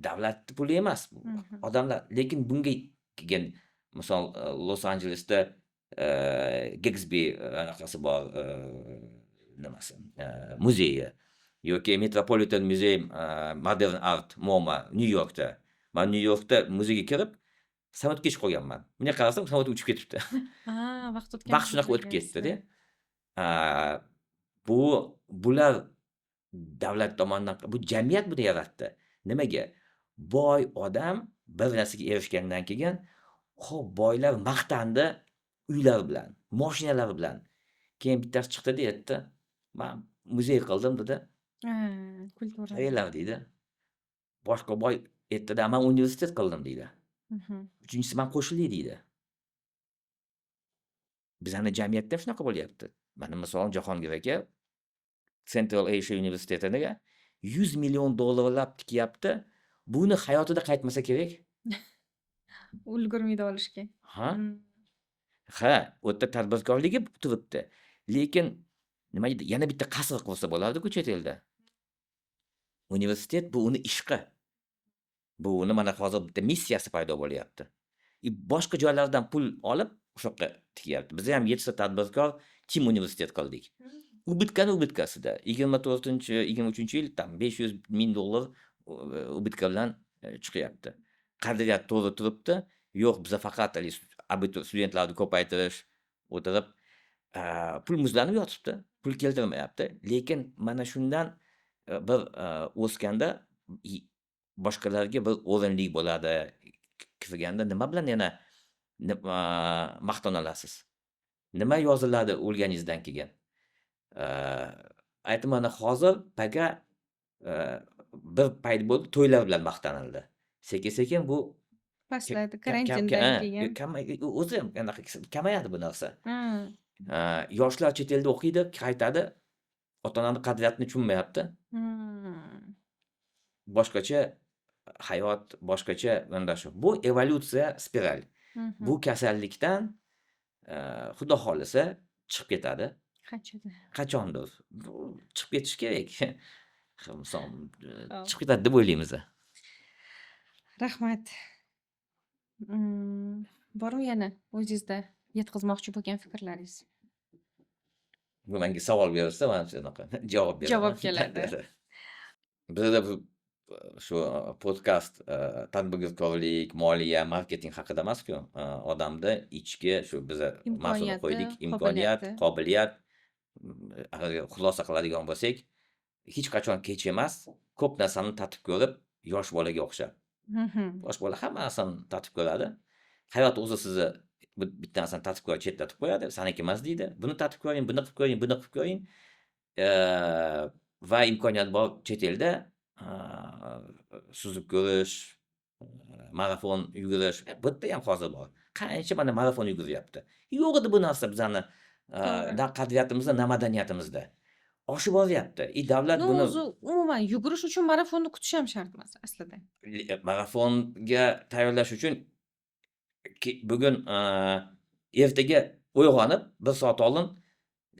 Davlatni puli emas bu. Odamlar, lekin bunga keyin misol Los Anjelesda Gatsby anaqasi bor, nimasi, muzeyi yoki Metropolitan Museum Modern Art, MoMA, Nyu Yorkda. Man Nyu Yorkda muzeyga kirib, samolyotga kech qolganman. Bunday qarasam, samolyot uchib ketibdi. Ha, vaqt o'tgan. Vaqt shunaqa o'tib ketdi-da. Bu bular davlat tomonidan, bu jamiyat buni yaratdi. Nimaga? Boy odam bir narsaga erishgandan keyin, xo'p, boylar maqtandi uylar bilan, moshinalar bilan. Keyin bittasi chiqdi-da aytdi: "Man muzey qildim" dedi. Ha, культура. "Qaranglar" deydi. Boshqa boy aytdi-da: "Man universitet qildim" deydi. Uchinchisi: "Man qo'shildik" deydi. Bizani jamiyatda ham shunaqa bo'lyapti. Mana misol Jahongir aka Central Asia universitetiga 100 million dollarlab tikyapti. Buni hayotida qaytmasa kerak. Ulgurmaydi olishga. Ha? Ha, u yerda tadbirkorligi turibdi. Lekin nima deydi, yana bitta qasr qursa bo'lardi-ku chet elda. Universitet bu uni ishqi. Bu uni mana hozir bitta missiyasi paydo bo'lyapti. И boshqa joylardan pul olib o'sha yoqqa tikyapti. Biz ham 7 ta tadbirkor Team universitet qildik. Убытка ni убытка sida 24, 23 yil там 500 ming dollar убытка bilan chiqyapti. Qadriyat to'g'ri turibdi. Yo'q, biza faqat haligi studentlarni ko'paytirish o'tirib, pul muzlanib yotibdi, pul keltirmayapti. Lekin mana shundan bir o'sganda boshqalarga bir o'rinli bo'ladi. Kirganda nima bilan yana maqtana olasiz? Nima yoziladi o'lganingizdan keyin? Aytdim, mana hozir пока bir payt bo'ldi, to'ylar bilan maqtanildi. Sekin-sekin bu Pastladi karantindan keyin. O'zi ham anaqa kamayadi bu narsa. Yoshlar chet elda o'qiydi, qaytadi, ota-onani qadriyatini tushunmayapti. Boshqacha hayot, boshqacha yondashuv. Bu evolyutsiya, spiral. Bu kasallikdan Xudo xohlasa chiqib ketadi. Qachondir. Qachondir. Bu chiqib ketishi kerak. Misol Xo'p. chiqib ketadi deb o'ylaymiz. Rahmat. Bormi yana o'zingizda yetkazmoqchi bo'lgan fikrlaringiz? Bu menga savol berilsa, man shunaqa javob beraman. Javob keladi. Bizda bu shu podkast tadbirkorlik, moliya, marketing haqida emas-ku. Odamda ichki shu biza mavzuni Imkoniyati, qo'ydik. Imkoniyat, qobiliyati. Qobiliyat. Agar xulosa qiladigan bo'lsak, hech qachon kech emas. Ko'p narsani tatib ko'rib, yosh bolaga o'xshab. Yosh bola hamma narsani tatib ko'radi. Hayot o'zi sizni bitta narsani tatib ko'rib chetlatib qo'yadi. "Saniki emas" deydi. Buni tatib ko'ring, buni qilib ko'ring, buni qilib ko'ring. Va imkoniyat bor chet elda suzib ko'rish, marafon yugurish. Bu yerda ham hozir bor. Qancha mana marafon yuguryapti. Yo'q edi bu narsa bizani na qadriyatimizda, na madaniyatimizda. Oshib boryapti. И davlat Ну, buni o'zi umuman yugurish uchun marafonni kutish ham shart emas aslida. Marafonga tayyorlash uchun bugun, ertaga uyg'onib 1 soat oldin,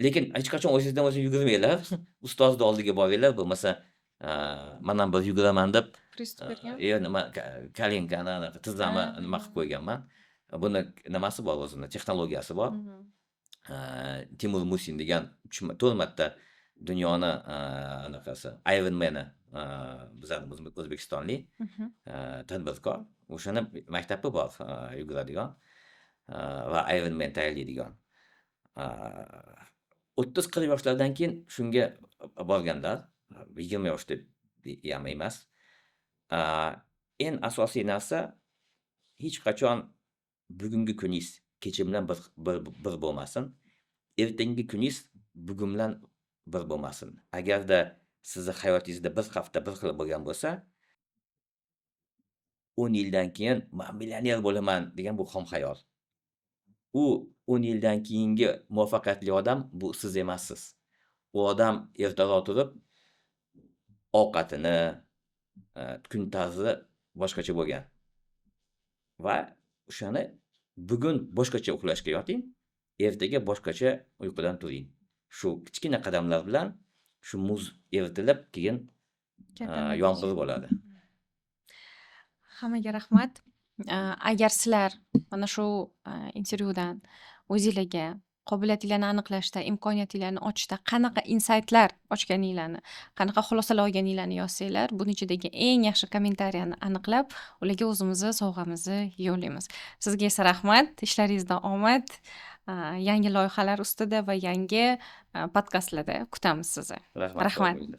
lekin hech qachon o'zingizdan o'zingiz yugurmanglar. Ustozni oldiga boringlar, bo'lmasa man ham bir yuguraman deb Приступ bergan. Nima коленка ni, anaqa tizzamni nima qilib qo'yganman. Buni nimasi bor o'zini, texnologiyasi bor. Timur Musin degan 3 4 marta dunyoni anaqasi Ironmani, bizani o'zbekistonlik tadbirkor. O'shani maktabi bor, yuguradigan va Ironman tayyorlaydigan. 30-40 yoshlardan keyin shunga borganlar, 20 yoshda ham emas. Eng asosiy narsa, hech qachon bugungi kuningiz kecha bilan bir bo'lmasin. Ertangi kuningiz bugun bilan bir bo'lmasin. Agarda sizni hayotingizda bir hafta bir xil bo'lgan bo'lsa, 10 yildan keyin "Man millioner bo'laman" degan bu xom xayol. U 10 yildan keyingi muvaffaqiyatli odam bu siz emassiz. U odam ertaroq turib, ovqatini, kun tarzi boshqacha bo'lgan. Va o'shani bugun boshqacha uxlashga yoting, ertaga boshqacha uyqudan turing. Shu kichkina qadamlar bilan shu muz eritilib, keyin Katta natija. yomg'ir bo'ladi. Hammaga rahmat. Agar sizlar mana shu intervyudan o'zinglarga qobiliyatinglarni aniqlashda, imkoniyatinglarni ochishda qanaqa insaytlar ochganinglarni, qanaqa xulosalar olganinglarni yozsanglar, buni ichidagi eng yaxshi kommentariyani aniqlab, ularga o'zimizni sovg'amizni yo'llaymiz. Sizga esa rahmat, ishlaringizda omad, yangi loyihalar ustida va yangi podkastlarda kutamiz sizni. Rahmat. Rahmat.